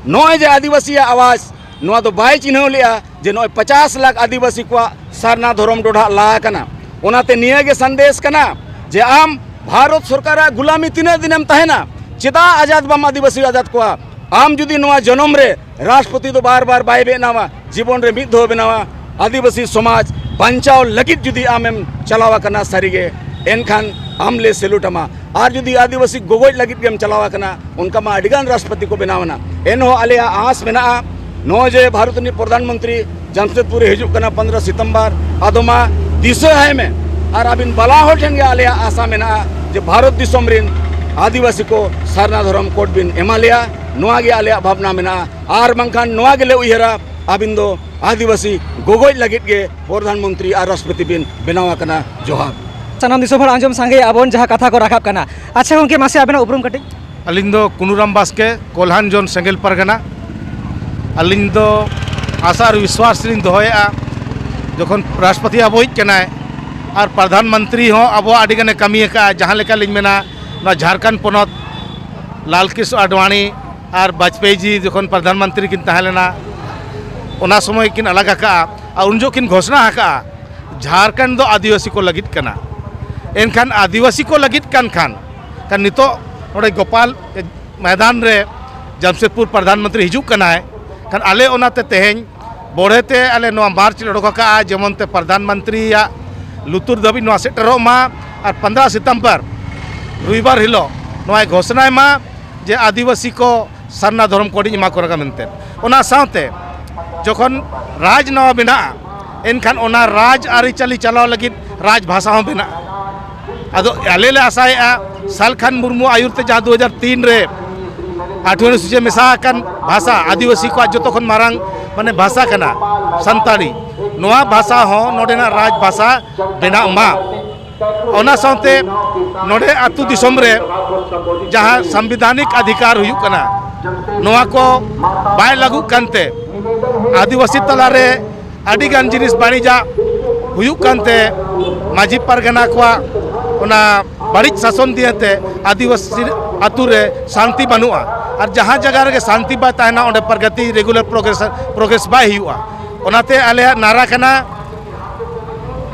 ᱱᱚᱜᱼᱚᱭ ᱡᱮ ᱟᱹᱫᱤᱵᱟᱹᱥᱤᱭᱟᱜ ᱟᱣᱟᱡᱽ, ᱱᱚᱣᱟ ᱫᱚ ᱵᱟᱭ ᱪᱤᱱᱦᱟᱹᱣ ᱞᱮᱜᱼᱟ ᱡᱮ ᱱᱚᱜᱼᱚᱭ ᱯᱚᱪᱟᱥ ᱞᱟᱠᱷ ᱟᱹᱫᱤᱵᱟᱹᱥᱤ ᱠᱚᱣᱟᱜ ᱥᱟᱨᱱᱟ ᱫᱷᱚᱨᱚᱢ ᱰᱚᱰᱷᱟᱜ ᱞᱟ ᱟᱠᱟᱱᱟ᱾ ᱚᱱᱟᱛᱮ ᱱᱤᱭᱟᱹ ᱜᱮ ᱥᱟᱸᱫᱮᱥ ᱠᱟᱱᱟ ᱡᱮ ᱟᱢ ᱵᱷᱟᱨᱚᱛ ᱥᱚᱨᱠᱟᱨᱟᱜ ᱜᱩᱞᱟᱢᱤ ᱛᱤᱱᱟᱹᱜ ᱫᱤᱱᱮᱢ ᱛᱟᱦᱮᱱᱟ? ᱪᱮᱫᱟᱜ ᱟᱡᱟᱫ ᱵᱟᱢ ᱟᱹᱫᱤᱵᱟᱹᱥᱤ ᱟᱡᱟᱫ ᱠᱚᱣᱟ? ᱟᱢ ᱡᱩᱫᱤ ᱱᱚᱣᱟ ᱡᱚᱱᱚᱢ ᱨᱮ ᱨᱟᱥᱴᱨᱚᱯᱚᱛᱤ ᱫᱚ ᱵᱟᱨ ᱵᱟᱨ ᱵᱟᱭ ᱵᱮᱱᱟᱣᱟ, ᱡᱤᱵᱚᱱ ᱨᱮ ᱢᱤᱫ ᱫᱷᱟᱣ ᱵᱮᱱᱟᱣᱟ, ᱟᱹᱫᱤᱵᱟᱹᱥᱤ ᱥᱚᱢᱟᱡᱽ ᱵᱟᱧᱪᱟᱣ ᱞᱟᱹᱜᱤᱫ ᱡᱩᱫᱤ ᱟᱢᱮᱢ ᱪᱟᱞᱟᱣ ᱟᱠᱟᱱᱟ ᱥᱟᱹᱨᱤᱜᱮ, ᱮᱱᱠᱷᱟᱱ ᱟᱢ ᱞᱮ salute ᱟᱢᱟ᱾ ᱟᱨ ᱡᱩᱫᱤ ᱟᱹᱫᱤᱵᱟᱹᱥᱤ ᱜᱚᱜᱚᱡ ᱞᱟᱹᱜᱤᱫ ᱜᱮᱢ ᱪᱟᱞᱟᱣ ᱟᱠᱟᱱᱟ, ᱚᱱᱠᱟ ᱢᱟ ᱟᱹᱰᱤᱜᱟᱱ ᱨᱟᱥᱴᱨᱚᱯᱚᱛᱤ ᱠᱚ ᱵᱮᱱᱟᱣ ᱮᱱᱟ᱾ ᱮᱱᱦᱚᱸ ᱟᱞᱮᱭᱟᱜ ᱟᱸᱥ ᱢᱮᱱᱟᱜᱼᱟ, ᱱᱚᱜᱼᱚᱭ ᱡᱮ ᱵᱷᱟᱨᱚᱛ ᱨᱤᱱᱤᱡ ᱯᱨᱚᱫᱷᱟᱱ ᱢᱚᱱᱛᱨᱤ ᱡᱟᱢᱥᱮᱫᱽᱯᱩᱨ ᱨᱮ ᱦᱤᱡᱩᱜ ᱠᱟᱱᱟ ᱯᱚᱱᱫᱽᱨᱚ ᱥᱤᱛᱚᱢᱵᱚᱨ, ᱟᱫᱚ ᱢᱟ ᱫᱤᱥᱟᱹ ᱟᱭ ᱢᱮ᱾ ᱟᱨ ᱟᱹᱵᱤᱱ ᱵᱟᱞᱟ ᱦᱚᱲ ᱴᱷᱮᱱ ᱜᱮ ᱟᱞᱮᱭᱟᱜ ᱟᱥᱟ ᱢᱮᱱᱟᱜᱼᱟ ᱡᱮ ᱵᱷᱟᱨᱚᱛ ᱫᱤᱥᱚᱢ ᱨᱤᱱ ᱟᱹᱫᱤᱵᱟᱹᱥᱤ ᱠᱚ ᱥᱟᱨᱱᱟ ᱫᱷᱚᱨᱚᱢ ᱠᱳᱰ ᱵᱤᱱ ᱮᱢᱟ ᱞᱮᱭᱟ, ᱱᱚᱣᱟ ᱜᱮ ᱟᱞᱮᱭᱟᱜ ᱵᱷᱟᱵᱽᱱᱟ ᱢᱮᱱᱟᱜᱼᱟ᱾ ᱟᱨ ᱵᱟᱝᱠᱷᱟᱱ ᱱᱚᱣᱟ ᱜᱮᱞᱮ ᱩᱭᱦᱟᱹᱨᱟ, ᱟᱹᱵᱤᱱ ᱫᱚ ᱟᱹᱫᱤᱵᱟᱹᱥᱤ ᱜᱚᱜᱚᱡ ᱞᱟᱹᱜᱤᱫ ᱜᱮ ᱯᱨᱚᱫᱷᱟᱱ ᱢᱚᱱᱛᱨᱤ ᱟᱨ ᱨᱟᱥᱴᱨᱚᱯᱚᱛᱤ ᱵᱤᱱ ᱵᱮᱱᱟᱣ ᱟᱠᱟᱱᱟ᱾ ᱡᱚᱦᱟᱨ᱾ ᱥᱟᱱᱟᱢ ᱫᱤᱥᱚᱢ ᱦᱚᱲ ᱟᱸᱡᱚᱢ ᱥᱟᱸᱜᱮᱭᱟ ᱵᱚᱱ ᱡᱟᱦᱟᱸ ᱠᱟᱛᱷᱟ ᱠᱚ ᱨᱟᱠᱟᱵ ᱠᱟᱱᱟ᱾ ᱟᱪᱪᱷᱟ ᱜᱚᱢᱠᱮ, ᱢᱟᱥᱮ ᱟᱵᱮᱱᱟᱜ ᱩᱯᱨᱩᱢ ᱠᱟᱹᱴᱤᱡ? ᱟᱹᱞᱤᱧ ᱫᱚ ᱠᱩᱱᱩᱨᱟᱢ ᱵᱟᱥᱠᱮ, ᱠᱚᱞᱦᱟᱱ ᱡᱳᱱ ᱥᱮᱸᱜᱮᱞ ᱯᱟᱨᱜᱟᱱᱟ᱾ ᱟᱹᱞᱤᱧ ᱫᱚ ᱟᱥᱟ ᱟᱨ ᱵᱤᱥᱣᱟᱥ ᱞᱤᱧ ᱫᱚᱦᱚᱭᱮᱫᱼᱟ, ᱡᱚᱠᱷᱚᱱ ᱨᱟᱥᱴᱨᱚᱯᱚᱛᱤ ᱟᱵᱚᱭᱤᱡ ᱠᱟᱱᱟᱭ ᱟᱨ ᱯᱨᱚᱫᱷᱟᱱ ᱢᱚᱱᱛᱨᱤ ᱦᱚᱸ ᱟᱵᱚᱣᱟᱜ ᱟᱹᱰᱤ ᱜᱟᱱᱮ ᱠᱟᱹᱢᱤ ᱟᱠᱟᱫᱼᱟ, ᱡᱟᱦᱟᱸ ᱞᱮᱠᱟ ᱞᱤᱧ ᱢᱮᱱᱟ, ᱱᱚᱣᱟ ᱡᱷᱟᱲᱠᱷᱚᱸᱰ ᱯᱚᱱᱚᱛ ᱞᱟᱞ ᱠᱨᱤᱥᱱᱚ ᱟᱰᱣᱟᱱᱤ ᱟᱨ ᱵᱟᱡᱽᱯᱮᱭᱤ ᱡᱤ ᱡᱚᱠᱷᱚᱱ ᱯᱨᱚᱫᱷᱟᱱ ᱢᱚᱱᱛᱨᱤ ᱠᱤᱱ ᱛᱟᱦᱮᱸ ᱞᱮᱱᱟ, ᱚᱱᱟ ᱥᱚᱢᱚᱭ ᱠᱤᱱ ᱟᱞᱟᱜ ᱟᱠᱟᱫᱼᱟ᱾ ᱟᱨ ᱩᱱ ᱡᱚᱠᱷᱚᱱ ᱠᱤᱱ ᱜᱷᱳᱥᱱᱟ ᱟᱠᱟᱫᱼᱟ, ᱡᱷᱟᱲᱠᱷᱚᱸᱰ ᱫᱚ ᱟᱹᱫᱤᱵᱟᱹᱥᱤ ᱠᱚ ᱞᱟᱹᱜᱤᱫ ᱠᱟᱱᱟ᱾ ᱮᱱᱠᱷᱟᱱ ᱟᱹᱫᱤᱵᱟᱹᱥᱤ ᱠᱚ ᱞᱟᱹᱜᱤᱫ ᱠᱟᱱ ᱠᱷᱟᱱ, ᱠᱷᱟᱱ ᱱᱤᱛᱚᱜ ᱱᱚᱰᱮ ᱜᱳᱯᱟᱞ ᱢᱚᱭᱫᱟᱱ ᱨᱮ ᱡᱟᱢᱥᱮᱫᱽᱯᱩᱨ ᱯᱨᱚᱫᱷᱟᱱ ᱢᱚᱱᱛᱨᱤ ᱦᱤᱡᱩᱜ ᱠᱟᱱᱟᱭ, ᱠᱷᱟᱱ ᱟᱞᱮ ᱚᱱᱟᱛᱮ ᱛᱮᱦᱮᱧ ᱵᱚᱲᱦᱮ ᱛᱮ ᱟᱞᱮ ᱱᱚᱣᱟ ᱢᱟᱨᱪ ᱞᱮ ᱚᱰᱚᱠ ᱟᱠᱟᱫᱼᱟ, ᱡᱮᱢᱚᱱ ᱛᱮ ᱯᱨᱚᱫᱷᱟᱱ ᱢᱚᱱᱛᱨᱤᱭᱟᱜ ᱞᱩᱛᱩᱨ ᱫᱷᱟᱹᱵᱤᱡ ᱱᱚᱣᱟ ᱥᱮᱴᱮᱨᱚᱜ ᱢᱟ ᱟᱨ ᱯᱚᱱᱫᱽᱨᱚ ᱥᱤᱛᱚᱢᱵᱚᱨ ᱨᱚᱵᱤᱵᱟᱨ ᱦᱤᱞᱳᱜ ᱱᱚᱣᱟᱭ ᱜᱷᱳᱥᱱᱟᱭ ᱢᱟ ᱡᱮ ᱟᱹᱫᱤᱵᱟᱹᱥᱤ ᱠᱚ ᱥᱟᱨᱱᱟ ᱫᱷᱚᱨᱚᱢ ᱠᱳᱰ ᱤᱧ ᱮᱢᱟ ᱠᱚ ᱠᱟᱱᱟ ᱢᱮᱱᱛᱮ᱾ ᱚᱱᱟ ᱥᱟᱶᱛᱮ ᱡᱚᱠᱷᱚᱱ ᱨᱟᱡᱽ ᱱᱟᱣᱟ ᱵᱮᱱᱟᱜᱼᱟ, ᱮᱱᱠᱷᱟᱱ ᱚᱱᱟ ᱨᱟᱡᱽ ᱟᱹᱨᱤᱪᱟᱹᱞᱤ ᱪᱟᱞᱟᱣ ᱞᱟᱹᱜᱤᱫ ᱨᱟᱡᱽ ᱵᱷᱟᱥᱟ ᱦᱚᱸ ᱵᱮᱱᱟᱜᱼᱟ᱾ ᱟᱫᱚ ᱟᱞᱮ ᱞᱮ ᱟᱥᱟᱭᱮᱫᱼᱟ, ᱥᱟᱞᱠᱷᱟᱱ ᱢᱩᱨᱢᱩ ᱟᱹᱭᱩᱨ ᱛᱮ ᱡᱟᱦᱟᱸ ᱫᱩ ᱦᱟᱡᱟᱨ ᱛᱤᱱ ᱨᱮ ᱟᱴᱷᱣᱟᱨᱤ ᱚᱱᱩᱥᱩᱪᱤ ᱢᱮᱥᱟ ᱟᱠᱟᱱ ᱵᱷᱟᱥᱟ, ᱟᱹᱫᱤᱵᱟᱹᱥᱤ ᱠᱚᱣᱟᱜ ᱡᱚᱛᱚ ᱠᱷᱚᱱ ᱢᱟᱨᱟᱝ ᱢᱟᱱᱮ ᱵᱷᱟᱥᱟ ᱠᱟᱱᱟ ᱥᱟᱱᱛᱟᱲᱤ, ᱱᱚᱣᱟ ᱵᱷᱟᱥᱟ ᱦᱚᱸ ᱱᱚᱰᱮᱱᱟᱜ ᱨᱟᱡᱽ ᱵᱷᱟᱥᱟ ᱵᱮᱱᱟᱜ ᱢᱟ᱾ ᱚᱱᱟ ᱥᱟᱶᱛᱮ ᱱᱚᱰᱮ ᱟᱹᱛᱩ ᱫᱤᱥᱚᱢ ᱨᱮ ᱡᱟᱦᱟᱸ ᱥᱟᱝᱵᱤᱫᱷᱟᱱᱤᱠ ᱚᱫᱷᱤᱠᱟᱨ ᱦᱩᱭᱩᱜ ᱠᱟᱱᱟ, ᱱᱚᱣᱟ ᱠᱚ ᱵᱟᱭ ᱞᱟᱹᱜᱩᱜ ᱠᱟᱱᱛᱮ ᱟᱹᱫᱤᱵᱟᱹᱥᱤ ᱛᱟᱞᱟᱨᱮ ᱟᱹᱰᱤᱜᱟᱱ ᱡᱤᱱᱤᱥ ᱵᱟᱹᱱᱤᱡᱟᱜ ᱦᱩᱭᱩᱜ ᱠᱟᱱᱛᱮ ᱢᱟᱹᱡᱷᱤ ᱯᱟᱨᱜᱟᱱᱟ ᱠᱚᱣᱟᱜ ᱚᱱᱟ ᱵᱟᱹᱲᱤᱡ ᱥᱟᱥᱚᱱ ᱫᱤᱭᱮᱛᱮ ᱟᱹᱫᱤᱵᱟᱹᱥᱤ ᱟᱹᱛᱩ ᱨᱮ ᱥᱟᱱᱛᱤ ᱵᱟᱹᱱᱩᱜᱼᱟ᱾ ᱟᱨ ᱡᱟᱦᱟᱸ ᱡᱟᱭᱜᱟ ᱨᱮᱜᱮ ᱥᱟᱱᱛᱤ ᱵᱟᱭ ᱛᱟᱦᱮᱱᱟ, ᱚᱸᱰᱮ ᱯᱨᱚᱜᱚᱛᱤ, ᱨᱮᱜᱩᱞᱟᱨ ᱯᱨᱚᱜᱨᱮᱥ, ᱯᱨᱚᱜᱨᱮᱥ ᱵᱟᱭ ᱦᱩᱭᱩᱜᱼᱟ᱾ ᱚᱱᱟᱛᱮ ᱟᱞᱮᱭᱟᱜ ᱱᱟᱨᱟ ᱠᱟᱱᱟ,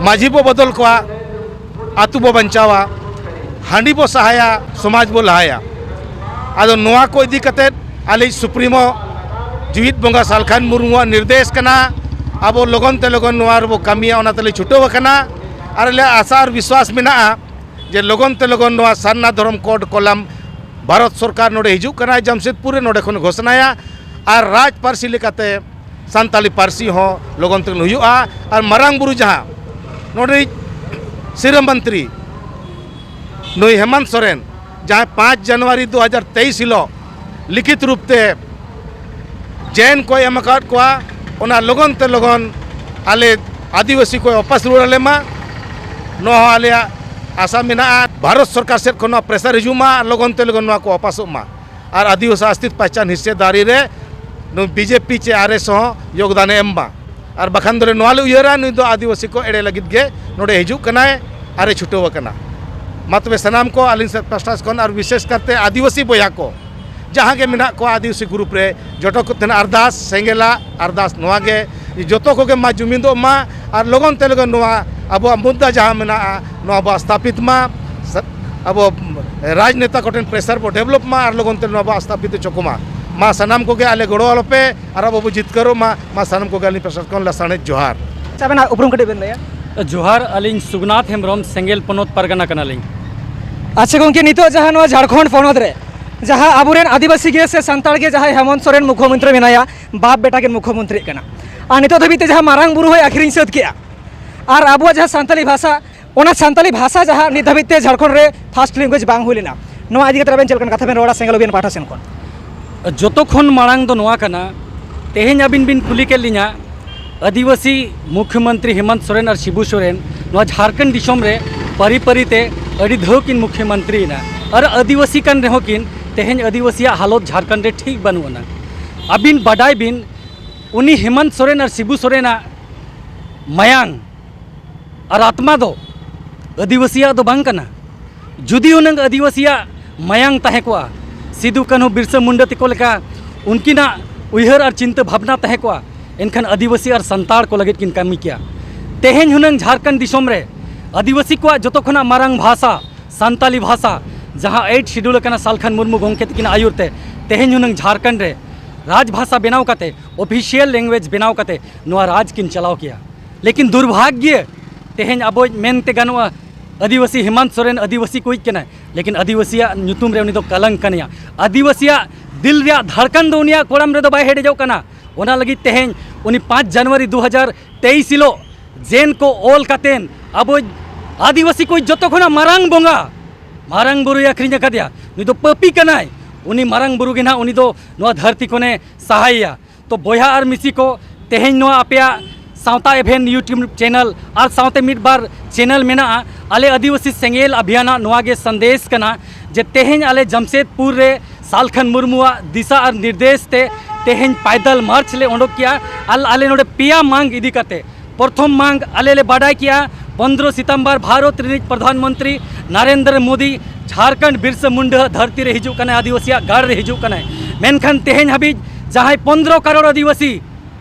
ᱢᱟᱹᱡᱷᱤ ᱵᱚ ᱵᱚᱫᱚᱞ ᱠᱚᱣᱟ, ᱟᱹᱛᱩ ᱵᱚ ᱵᱟᱧᱪᱟᱣᱟ, ᱦᱟᱺᱰᱤ ᱵᱚ ᱥᱟᱦᱟᱭᱟ, ᱥᱚᱢᱟᱡᱽ ᱵᱚ ᱞᱟᱦᱟᱭᱟ᱾ ᱟᱫᱚ ᱱᱚᱣᱟ ᱠᱚ ᱤᱫᱤ ᱠᱟᱛᱮᱫ ᱟᱞᱮᱭᱤᱡ ᱥᱩᱯᱨᱤᱢᱳ ᱡᱤᱣᱤᱫ ᱵᱚᱸᱜᱟ ᱥᱟᱞᱠᱷᱟᱱ ᱢᱩᱨᱢᱩᱣᱟᱜ ᱱᱤᱨᱫᱮᱥ ᱠᱟᱱᱟ, ᱟᱵᱚ ᱞᱚᱜᱚᱱ ᱛᱮ ᱞᱚᱜᱚᱱ ᱱᱚᱣᱟ ᱨᱮᱵᱚ ᱠᱟᱹᱢᱤᱭᱟ, ᱚᱱᱟ ᱛᱮᱞᱮ ᱪᱷᱩᱴᱟᱹᱣ ᱟᱠᱟᱱᱟ᱾ ᱟᱨ ᱟᱞᱮᱭᱟᱜ ᱟᱥᱟ ᱟᱨ ᱵᱤᱥᱣᱟᱥ ᱢᱮᱱᱟᱜᱼᱟ ᱡᱮ ᱞᱚᱜᱚᱱ ᱛᱮ ᱞᱚᱜᱚᱱ ᱱᱚᱣᱟ ᱥᱟᱨᱱᱟ ᱫᱷᱚᱨᱚᱢ ᱠᱳᱰ ᱠᱚᱞᱟᱢ ᱵᱷᱟᱨᱚᱛ ᱥᱚᱨᱠᱟᱨ ᱱᱚᱰᱮ ᱦᱤᱡᱩᱜ ᱠᱟᱱᱟᱭ ᱡᱟᱢᱥᱮᱫᱽᱯᱩᱨ ᱨᱮ, ᱱᱚᱰᱮ ᱠᱷᱚᱱ ᱜᱷᱳᱥᱚᱱᱟᱭᱟ᱾ ᱟᱨ ᱨᱟᱡᱽ ᱯᱟᱹᱨᱥᱤ ᱞᱮᱠᱟᱛᱮ ᱥᱟᱱᱛᱟᱞᱤ ᱯᱟᱹᱨᱥᱤ ᱦᱚᱸ ᱞᱚᱜᱚᱱ ᱛᱮ ᱦᱩᱭᱩᱜᱼᱟ᱾ ᱟᱨ ᱢᱟᱨᱟᱝ ᱵᱩᱨᱩ ᱡᱟᱦᱟᱸ ᱱᱚᱰᱮ ᱥᱤᱨᱟᱹ ᱢᱚᱱᱛᱨᱤ ᱱᱩᱭ ᱦᱮᱢᱟᱱᱛ ᱥᱚᱨᱮᱱ, ᱡᱟᱦᱟᱸᱭ ᱯᱟᱸᱪ ᱡᱟᱱᱩᱣᱟᱨᱤ ᱫᱩ ᱦᱟᱡᱟᱨ ᱛᱮᱭᱤᱥ ᱦᱤᱞᱳᱜ ᱞᱤᱠᱷᱤᱛ ᱨᱩᱯ ᱛᱮ ᱡᱮᱱ ᱠᱚᱭ ᱮᱢ ᱟᱠᱟᱫ ᱠᱚᱣᱟ, ᱚᱱᱟ ᱞᱚᱜᱚᱱ ᱛᱮ ᱞᱚᱜᱚᱱ ᱟᱞᱮ ᱟᱹᱫᱤᱵᱟᱹᱥᱤ ᱠᱚᱭ ᱣᱟᱯᱟᱥ ᱨᱩᱣᱟᱹᱲ ᱟᱞᱮ ᱢᱟ, ᱱᱚᱣᱟ ᱦᱚᱸ ᱟᱞᱮᱭᱟᱜ ᱟᱥᱟ ᱢᱮᱱᱟᱜᱼᱟ᱾ ᱵᱷᱟᱨᱚᱛ ᱥᱚᱨᱠᱟᱨ ᱥᱮᱫ ᱠᱷᱚᱱ ᱱᱚᱣᱟ ᱯᱨᱮᱥᱟᱨ ᱦᱤᱡᱩᱜ ᱢᱟ, ᱞᱚᱜᱚᱱ ᱛᱮ ᱞᱚᱜᱚᱱ ᱱᱚᱣᱟ ᱠᱚ ᱣᱟᱯᱟᱥᱚᱜ ᱢᱟ᱾ ᱟᱨ ᱟᱹᱫᱤᱵᱟᱹᱥᱤ ᱟᱥᱛᱤᱛ ᱯᱟᱦᱪᱟᱱ ᱦᱤᱥᱥᱮᱫᱟᱨᱤ ᱨᱮ ᱱᱩᱭ ᱵᱤᱡᱮᱯᱤ ᱪᱮ ᱟᱨ ᱮᱥ ᱦᱚᱸ ᱭᱳᱜᱽᱫᱟᱱᱮ ᱮᱢ ᱢᱟ᱾ ᱟᱨ ᱵᱟᱠᱷᱟᱱ ᱫᱚᱞᱮ ᱱᱚᱣᱟ ᱞᱮ ᱩᱭᱦᱟᱹᱨᱟ, ᱱᱩᱭ ᱫᱚ ᱟᱹᱫᱤᱵᱟᱹᱥᱤ ᱠᱚ ᱮᱲᱮ ᱞᱟᱹᱜᱤᱫ ᱜᱮ ᱱᱚᱰᱮ ᱦᱤᱡᱩᱜ ᱠᱟᱱᱟᱭ ᱟᱨᱮ ᱪᱷᱩᱴᱟᱹᱣ ᱟᱠᱟᱱᱟ᱾ ᱢᱟ ᱛᱚᱵᱮ ᱥᱟᱱᱟᱢ ᱠᱚ ᱟᱹᱞᱤᱧ ᱥᱮᱫ ᱯᱟᱥᱴᱟ ᱠᱷᱚᱱ ᱟᱨ ᱵᱤᱥᱮᱥ ᱠᱟᱨᱛᱮ ᱟᱹᱫᱤᱵᱟᱹᱥᱤ ᱵᱚᱭᱦᱟ ᱠᱚ ᱡᱟᱦᱟᱸ ᱜᱮ ᱢᱮᱱᱟᱜ ᱠᱚᱣᱟ ᱟᱹᱫᱤᱵᱟᱹᱥᱤ ᱜᱨᱩᱯ ᱨᱮ, ᱡᱚᱛᱚ ᱠᱚ ᱴᱷᱮᱱ ᱟᱨᱫᱟᱥ, ᱥᱮᱸᱜᱮᱞᱟᱜ ᱟᱨᱫᱟᱥ ᱱᱚᱣᱟ ᱜᱮ, ᱡᱚᱛᱚ ᱠᱚᱜᱮ ᱢᱟ ᱡᱩᱢᱤᱫᱚᱜ ᱢᱟ ᱟᱨ ᱞᱚᱜᱚᱱ ᱛᱮ ᱞᱚᱜᱚᱱ ᱱᱚᱣᱟ ᱟᱵᱚᱣᱟᱜ ᱢᱩᱫᱽᱫᱟ ᱡᱟᱦᱟᱸ ᱢᱮᱱᱟᱜᱼᱟ, ᱱᱚᱣᱟ ᱵᱚ ᱥᱛᱷᱟᱯᱤᱛ ᱢᱟ᱾ ᱥᱟ-, ᱟᱵᱚ ᱨᱟᱡᱽᱱᱮᱛᱟ ᱠᱚᱴᱷᱮᱱ ᱯᱨᱮᱥᱟᱨ ᱵᱚ ᱰᱮᱵᱷᱞᱚᱯ ᱢᱟ ᱟᱨ ᱞᱚᱜᱚᱱ ᱛᱮ ᱱᱚᱣᱟ ᱵᱚ ᱥᱛᱷᱟᱯᱤᱛ ᱦᱚᱪᱚ ᱠᱚᱢᱟ᱾ ᱢᱟ ᱥᱟᱱᱟᱢ ᱠᱚᱜᱮ ᱟᱞᱮ ᱜᱚᱲᱚ ᱟᱞᱚᱯᱮ ᱟᱨ ᱟᱵᱚ ᱵᱚ ᱡᱤᱛᱠᱟᱹᱨᱚᱜ ᱢᱟ᱾ ᱢᱟ ᱥᱟᱱᱟᱢ ᱠᱚᱜᱮ ᱟᱹᱞᱤᱧ ᱯᱨᱚᱥᱟᱥᱚᱱ ᱠᱷᱚᱱ ᱞᱟᱥᱟᱲᱦᱮᱫ ᱡᱚᱦᱟᱨ᱾ ᱟᱪᱪᱷᱟ, ᱟᱵᱮᱱᱟᱜ ᱩᱯᱨᱩᱢ ᱠᱟᱹᱴᱤᱡ ᱵᱮᱱ ᱞᱟᱹᱭᱟ? ᱡᱚᱦᱟᱨ, ᱟᱹᱞᱤᱧ ᱥᱩᱜᱽᱱᱟᱛᱷ ᱦᱮᱢᱵᱨᱚᱢ, ᱥᱮᱸᱜᱮᱞ ᱯᱚᱱᱚᱛ ᱯᱟᱨᱜᱟᱱᱟ ᱠᱟᱱᱟᱞᱤᱧ᱾ ᱟᱪᱪᱷᱟ ᱜᱚᱢᱠᱮ, ᱱᱤᱛᱚᱜ ᱡᱟᱦᱟᱸ ᱱᱚᱣᱟ ᱡᱷᱟᱲᱠᱷᱚᱸᱰ ᱯᱚᱱᱚᱛ ᱨᱮ ᱡᱟᱦᱟᱸ ᱟᱵᱚᱨᱮᱱ ᱟᱹᱫᱤᱵᱟᱹᱥᱤ ᱜᱮ ᱥᱮ ᱥᱟᱱᱛᱟᱲ ᱜᱮ ᱡᱟᱦᱟᱸᱭ ᱦᱮᱢᱚᱱᱛ ᱥᱚᱨᱮᱱ ᱢᱩᱠᱷᱭᱚᱢᱚᱱᱛᱨᱤ ᱢᱮᱱᱟᱭᱟ, ᱵᱟᱯ ᱵᱮᱴᱟ ᱠᱤᱱ ᱢᱩᱠᱷᱭᱚᱢᱚᱱᱛᱨᱤᱜ ᱠᱟᱱᱟ, ᱟᱨ ᱱᱤᱛᱚᱜ ᱫᱷᱟᱹᱵᱤᱡ ᱛᱮ ᱡᱟᱦᱟᱸ ᱢᱟᱨᱟᱝ ᱵᱩᱨᱩ ᱦᱚᱸᱭ ᱟᱹᱠᱷᱨᱤᱧ ᱥᱟᱹᱛ ᱠᱮᱜᱼᱟ, ᱟᱨ ᱟᱵᱚᱣᱟᱜ ᱡᱟᱦᱟᱸ ᱥᱟᱱᱛᱟᱞᱤ ᱵᱷᱟᱥᱟ, ᱚᱱᱟ ᱥᱟᱱᱛᱟᱞᱤ ᱵᱷᱟᱥᱟ ᱡᱟᱦᱟᱸ ᱱᱤᱛ ᱫᱷᱟᱹᱵᱤᱡ ᱛᱮ ᱡᱷᱟᱲᱠᱷᱚᱸᱰ ᱨᱮ ᱯᱷᱟᱥᱴ ᱞᱮᱝᱜᱩᱭᱮᱡᱽ ᱵᱟᱝ ᱦᱩᱭ ᱞᱮᱱᱟ, ᱱᱚᱣᱟ ᱤᱫᱤ ᱠᱟᱛᱮ ᱟᱵᱮᱱ ᱪᱮᱫ ᱞᱮᱠᱟᱱ ᱠᱟᱛᱷᱟ ᱵᱮᱱ ᱨᱚᱲᱟ ᱥᱮᱸᱜᱮᱞ ᱚᱵᱷᱤᱭᱟᱱ ᱯᱟᱦᱴᱟ ᱥᱮᱱ ᱠᱷᱚᱱ? ᱡᱚᱛᱚ ᱠᱷᱚᱱ ᱢᱟᱲᱟᱝ ᱫᱚ ᱱᱚᱣᱟ ᱠᱟᱱᱟ, ᱛᱮᱦᱮᱧ ᱟᱹᱵᱤᱱ ᱵᱤᱱ ᱠᱩᱞᱤ ᱠᱮᱫ ᱞᱤᱧᱟ, ᱟᱹᱫᱤᱵᱟᱹᱥᱤ ᱢᱩᱠᱷᱭᱚᱢᱚᱱᱛᱨᱤ ᱦᱮᱢᱚᱱᱛ ᱥᱚᱨᱮᱱ ᱟᱨ ᱥᱤᱵᱩ ᱥᱚᱨᱮᱱ ᱱᱚᱣᱟ ᱡᱷᱟᱲᱠᱷᱚᱸᱰ ᱫᱤᱥᱚᱢ ᱨᱮ ᱯᱟᱹᱨᱤ ᱯᱟᱹᱨᱤ ᱛᱮ ᱟᱹᱰᱤ ᱫᱷᱟᱣ ᱠᱤᱱ ᱢᱩᱠᱷᱭᱚᱢᱚᱱᱛᱨᱤᱭᱮᱱᱟ, ᱟᱨ ᱟᱹᱫᱤᱵᱟᱹᱥᱤ ᱠᱟᱱ ᱨᱮᱦᱚᱸ ᱠᱤᱱ, ᱛᱮᱦᱮᱧ ᱟᱹᱫᱤᱵᱟᱹᱥᱤᱭᱟᱜ ᱦᱟᱞᱚᱛ ᱡᱷᱟᱲᱠᱷᱚᱸᱰ ᱨᱮ ᱴᱷᱤᱠ ᱵᱟᱹᱱᱩᱜ ᱟᱱᱟ᱾ ᱟᱹᱵᱤᱱ ᱵᱟᱰᱟᱭ ᱵᱤᱱ, ᱩᱱᱤ ᱦᱮᱢᱚᱱᱛ ᱥᱚᱨᱮᱱ ᱟᱨ ᱥᱤᱵᱩ ᱥᱚᱨᱮᱱᱟᱜ ᱢᱟᱭᱟᱝ ᱟᱨ ᱟᱛᱢᱟ ᱫᱚ ᱟᱹᱫᱤᱵᱟᱹᱥᱤᱭᱟᱜ ᱫᱚ ᱵᱟᱝ ᱠᱟᱱᱟ᱾ ᱡᱩᱫᱤ ᱦᱩᱱᱟᱹᱝ ᱟᱹᱫᱤᱵᱟᱹᱥᱤᱭᱟᱜ ᱢᱟᱭᱟᱝ ᱛᱟᱦᱮᱸ ᱠᱚᱜᱼᱟ, ᱥᱤᱫᱩ ᱠᱟᱹᱱᱦᱩ ᱵᱤᱨᱥᱟᱹ ᱢᱩᱱᱰᱟᱹ ᱛᱮᱠᱚ ᱞᱮᱠᱟ ᱩᱱᱠᱤᱱᱟᱜ ᱩᱭᱦᱟᱹᱨ ᱟᱨ ᱪᱤᱱᱛᱟᱹ ᱵᱷᱟᱵᱽᱱᱟ ᱛᱟᱦᱮᱸ ᱠᱚᱜᱼᱟ, ᱮᱱᱠᱷᱟᱱ ᱟᱹᱫᱤᱵᱟᱹᱥᱤ ᱟᱨ ᱥᱟᱱᱛᱟᱲ ᱠᱚ ᱞᱟᱹᱜᱤᱫ ᱠᱤᱱ ᱠᱟᱹᱢᱤ ᱠᱮᱭᱟ᱾ ᱛᱮᱦᱮᱧ ᱦᱩᱱᱟᱹᱝ ᱡᱷᱟᱲᱠᱷᱚᱸᱰ ᱫᱤᱥᱚᱢ ᱨᱮ ᱟᱹᱫᱤᱵᱟᱹᱥᱤ ᱠᱚᱣᱟᱜ ᱡᱚᱛᱚ ᱠᱷᱚᱱᱟᱜ ᱢᱟᱨᱟᱝ ᱵᱷᱟᱥᱟ ᱥᱟᱱᱛᱟᱞᱤ ᱵᱷᱟᱥᱟ, ᱡᱟᱦᱟᱸ ᱮᱭᱤᱴ ᱥᱤᱰᱩᱞ ᱟᱠᱟᱱᱟ ᱥᱟᱞᱠᱷᱟᱱ ᱢᱩᱨᱢᱩ ᱜᱚᱢᱠᱮ ᱛᱟᱹᱠᱤᱱᱟᱜ ᱟᱹᱭᱩᱨ ᱛᱮ, ᱛᱮᱦᱮᱧ ᱦᱩᱱᱟᱹᱝ ᱡᱷᱟᱲᱠᱷᱚᱸᱰ ᱨᱮ ᱨᱟᱡᱽ ᱵᱷᱟᱥᱟ ᱵᱮᱱᱟᱣ ᱠᱟᱛᱮ, ᱚᱯᱷᱤᱥᱤᱭᱟᱞ ᱞᱮᱝᱜᱩᱭᱮᱡᱽ ᱵᱮᱱᱟᱣ ᱠᱟᱛᱮ ᱱᱚᱣᱟ ᱨᱟᱡᱽ ᱠᱤᱱ ᱪᱟᱞᱟᱣ ᱠᱮᱭᱟ᱾ ᱞᱮᱠᱤᱱ ᱫᱩᱨᱵᱷᱟᱜᱽᱭᱚ, ᱛᱮᱦᱮᱧ ᱟᱵᱚᱭᱤᱡ ᱢᱮᱱᱛᱮ ᱜᱟᱱᱚᱜᱼᱟ, ᱟᱹᱫᱤᱵᱟᱹᱥᱤ ᱦᱮᱢᱟᱱᱛ ᱥᱚᱨᱮᱱ ᱟᱹᱫᱤᱵᱟᱹᱥᱤ ᱠᱚᱭᱤᱡ ᱠᱟᱱᱟᱭ, ᱞᱮᱠᱤᱱ ᱟᱹᱫᱤᱵᱟᱹᱥᱤᱭᱟᱜ ᱧᱩᱛᱩᱢ ᱨᱮ ᱩᱱᱤ ᱫᱚ ᱠᱟᱞᱟᱝ ᱠᱟᱱᱟᱭᱟ᱾ ᱟᱹᱫᱤᱵᱟᱹᱥᱤᱭᱟᱜ ᱫᱤᱞ ᱨᱮᱭᱟᱜ ᱫᱷᱟᱲᱠᱟᱱ ᱫᱚ ᱩᱱᱤᱭᱟᱜ ᱠᱚᱲᱟᱢ ᱨᱮᱫᱚ ᱵᱟᱭ ᱦᱮᱰᱮᱡᱚᱜ ᱠᱟᱱᱟ᱾ ᱚᱱᱟ ᱞᱟᱹᱜᱤᱫ ᱛᱮᱦᱮᱧ ᱩᱱᱤ ᱯᱟᱸᱪ ᱡᱟᱱᱩᱣᱟᱨᱤ ᱫᱩ ᱦᱟᱡᱟᱨ ᱛᱮᱭᱤᱥ ᱦᱤᱞᱳᱜ ᱡᱮᱱ ᱠᱚ ᱚᱞ ᱠᱟᱛᱮᱱ ᱟᱵᱚ ᱟᱹᱫᱤᱵᱟᱹᱥᱤ ᱠᱚ ᱡᱚᱛᱚ ᱠᱷᱚᱱᱟᱜ ᱢᱟᱨᱟᱝ ᱵᱚᱸᱜᱟ, ᱢᱟᱨᱟᱝ ᱵᱩᱨᱩᱭ ᱟᱹᱠᱷᱨᱤᱧ ᱟᱠᱟᱫᱮᱭᱟ, ᱱᱩᱭ ᱫᱚ ᱯᱟᱹᱯᱤ ᱠᱟᱱᱟᱭ᱾ ᱩᱱᱤ ᱢᱟᱨᱟᱝ ᱵᱩᱨᱩ ᱜᱮ ᱱᱟᱦᱟᱜ ᱩᱱᱤ ᱫᱚ ᱱᱚᱣᱟ ᱫᱷᱟᱹᱨᱛᱤ ᱠᱷᱚᱱᱮ ᱥᱟᱦᱟᱭᱮᱭᱟ᱾ ᱛᱚ ᱵᱚᱭᱦᱟ ᱟᱨ ᱢᱤᱥᱤ ᱠᱚ, ᱛᱮᱦᱮᱧ ᱱᱚᱣᱟ ᱟᱯᱮᱭᱟᱜ ᱥᱟᱶᱛᱟ ᱮᱵᱷᱮᱱ YouTube ᱪᱮᱱᱮᱞ ᱟᱨ ᱥᱟᱶᱛᱮ ᱢᱤᱫ ᱵᱟᱨ ᱪᱮᱱᱮᱞ ᱢᱮᱱᱟᱜᱼᱟ, ᱟᱞᱮ ᱟᱹᱫᱤᱵᱟᱹᱥᱤ ᱥᱮᱸᱜᱮᱞ ᱟᱵᱷᱤᱭᱟᱱᱟᱜ ᱱᱚᱣᱟ ᱜᱮ ᱥᱟᱸᱫᱮᱥ ᱠᱟᱱᱟ ᱡᱮ ᱛᱮᱦᱮᱧ ᱟᱞᱮ ᱡᱟᱢᱥᱮᱫᱽᱯᱩᱨ ᱨᱮ ᱥᱟᱞᱠᱷᱟᱱ ᱢᱩᱨᱢᱩᱣᱟᱜ ᱫᱤᱥᱟᱹ ᱟᱨ ᱱᱤᱨᱫᱮᱥ ᱛᱮ ᱛᱮᱦᱮᱧ ᱯᱟᱭᱫᱟᱞ ᱢᱟᱨᱪ ᱞᱮ ᱚᱰᱚᱠ ᱠᱮᱜᱼᱟ᱾ ᱟᱨ ᱟᱞᱮ ᱱᱚᱰᱮ ᱯᱮᱭᱟ ᱢᱟᱝ ᱤᱫᱤ ᱠᱟᱛᱮ, ᱯᱨᱚᱛᱷᱚᱢ ᱢᱟᱝ ᱟᱞᱮ ᱞᱮ ᱵᱟᱰᱟᱭ ᱠᱮᱜᱼᱟ, ᱯᱚᱱᱫᱽᱨᱚ ᱥᱤᱛᱟᱢᱵᱟᱨ ᱵᱷᱟᱨᱚᱛ ᱨᱤᱱᱤᱡ ᱯᱨᱚᱫᱷᱟᱱ ᱢᱚᱱᱛᱨᱤ ᱱᱟᱨᱮᱱᱫᱨᱚ ᱢᱳᱫᱤ ᱡᱷᱟᱲᱠᱷᱚᱸᱰ ᱵᱤᱨᱥᱟᱹ ᱢᱩᱱᱰᱟᱹ ᱫᱷᱟᱹᱨᱛᱤ ᱨᱮ ᱦᱤᱡᱩᱜ ᱠᱟᱱᱟᱭ, ᱟᱹᱫᱤᱵᱟᱹᱥᱤᱭᱟᱜ ᱜᱟᱲ ᱨᱮ ᱦᱤᱡᱩᱜ ᱠᱟᱱᱟᱭ᱾ ᱢᱮᱱᱠᱷᱟᱱ ᱛᱮᱦᱮᱧ ᱦᱟᱹᱵᱤᱡ ᱡᱟᱦᱟᱸᱭ ᱯᱚᱱᱫᱽᱨᱚ ᱠᱟᱨᱳᱲ ᱟᱹᱫᱤᱵᱟᱹᱥᱤ,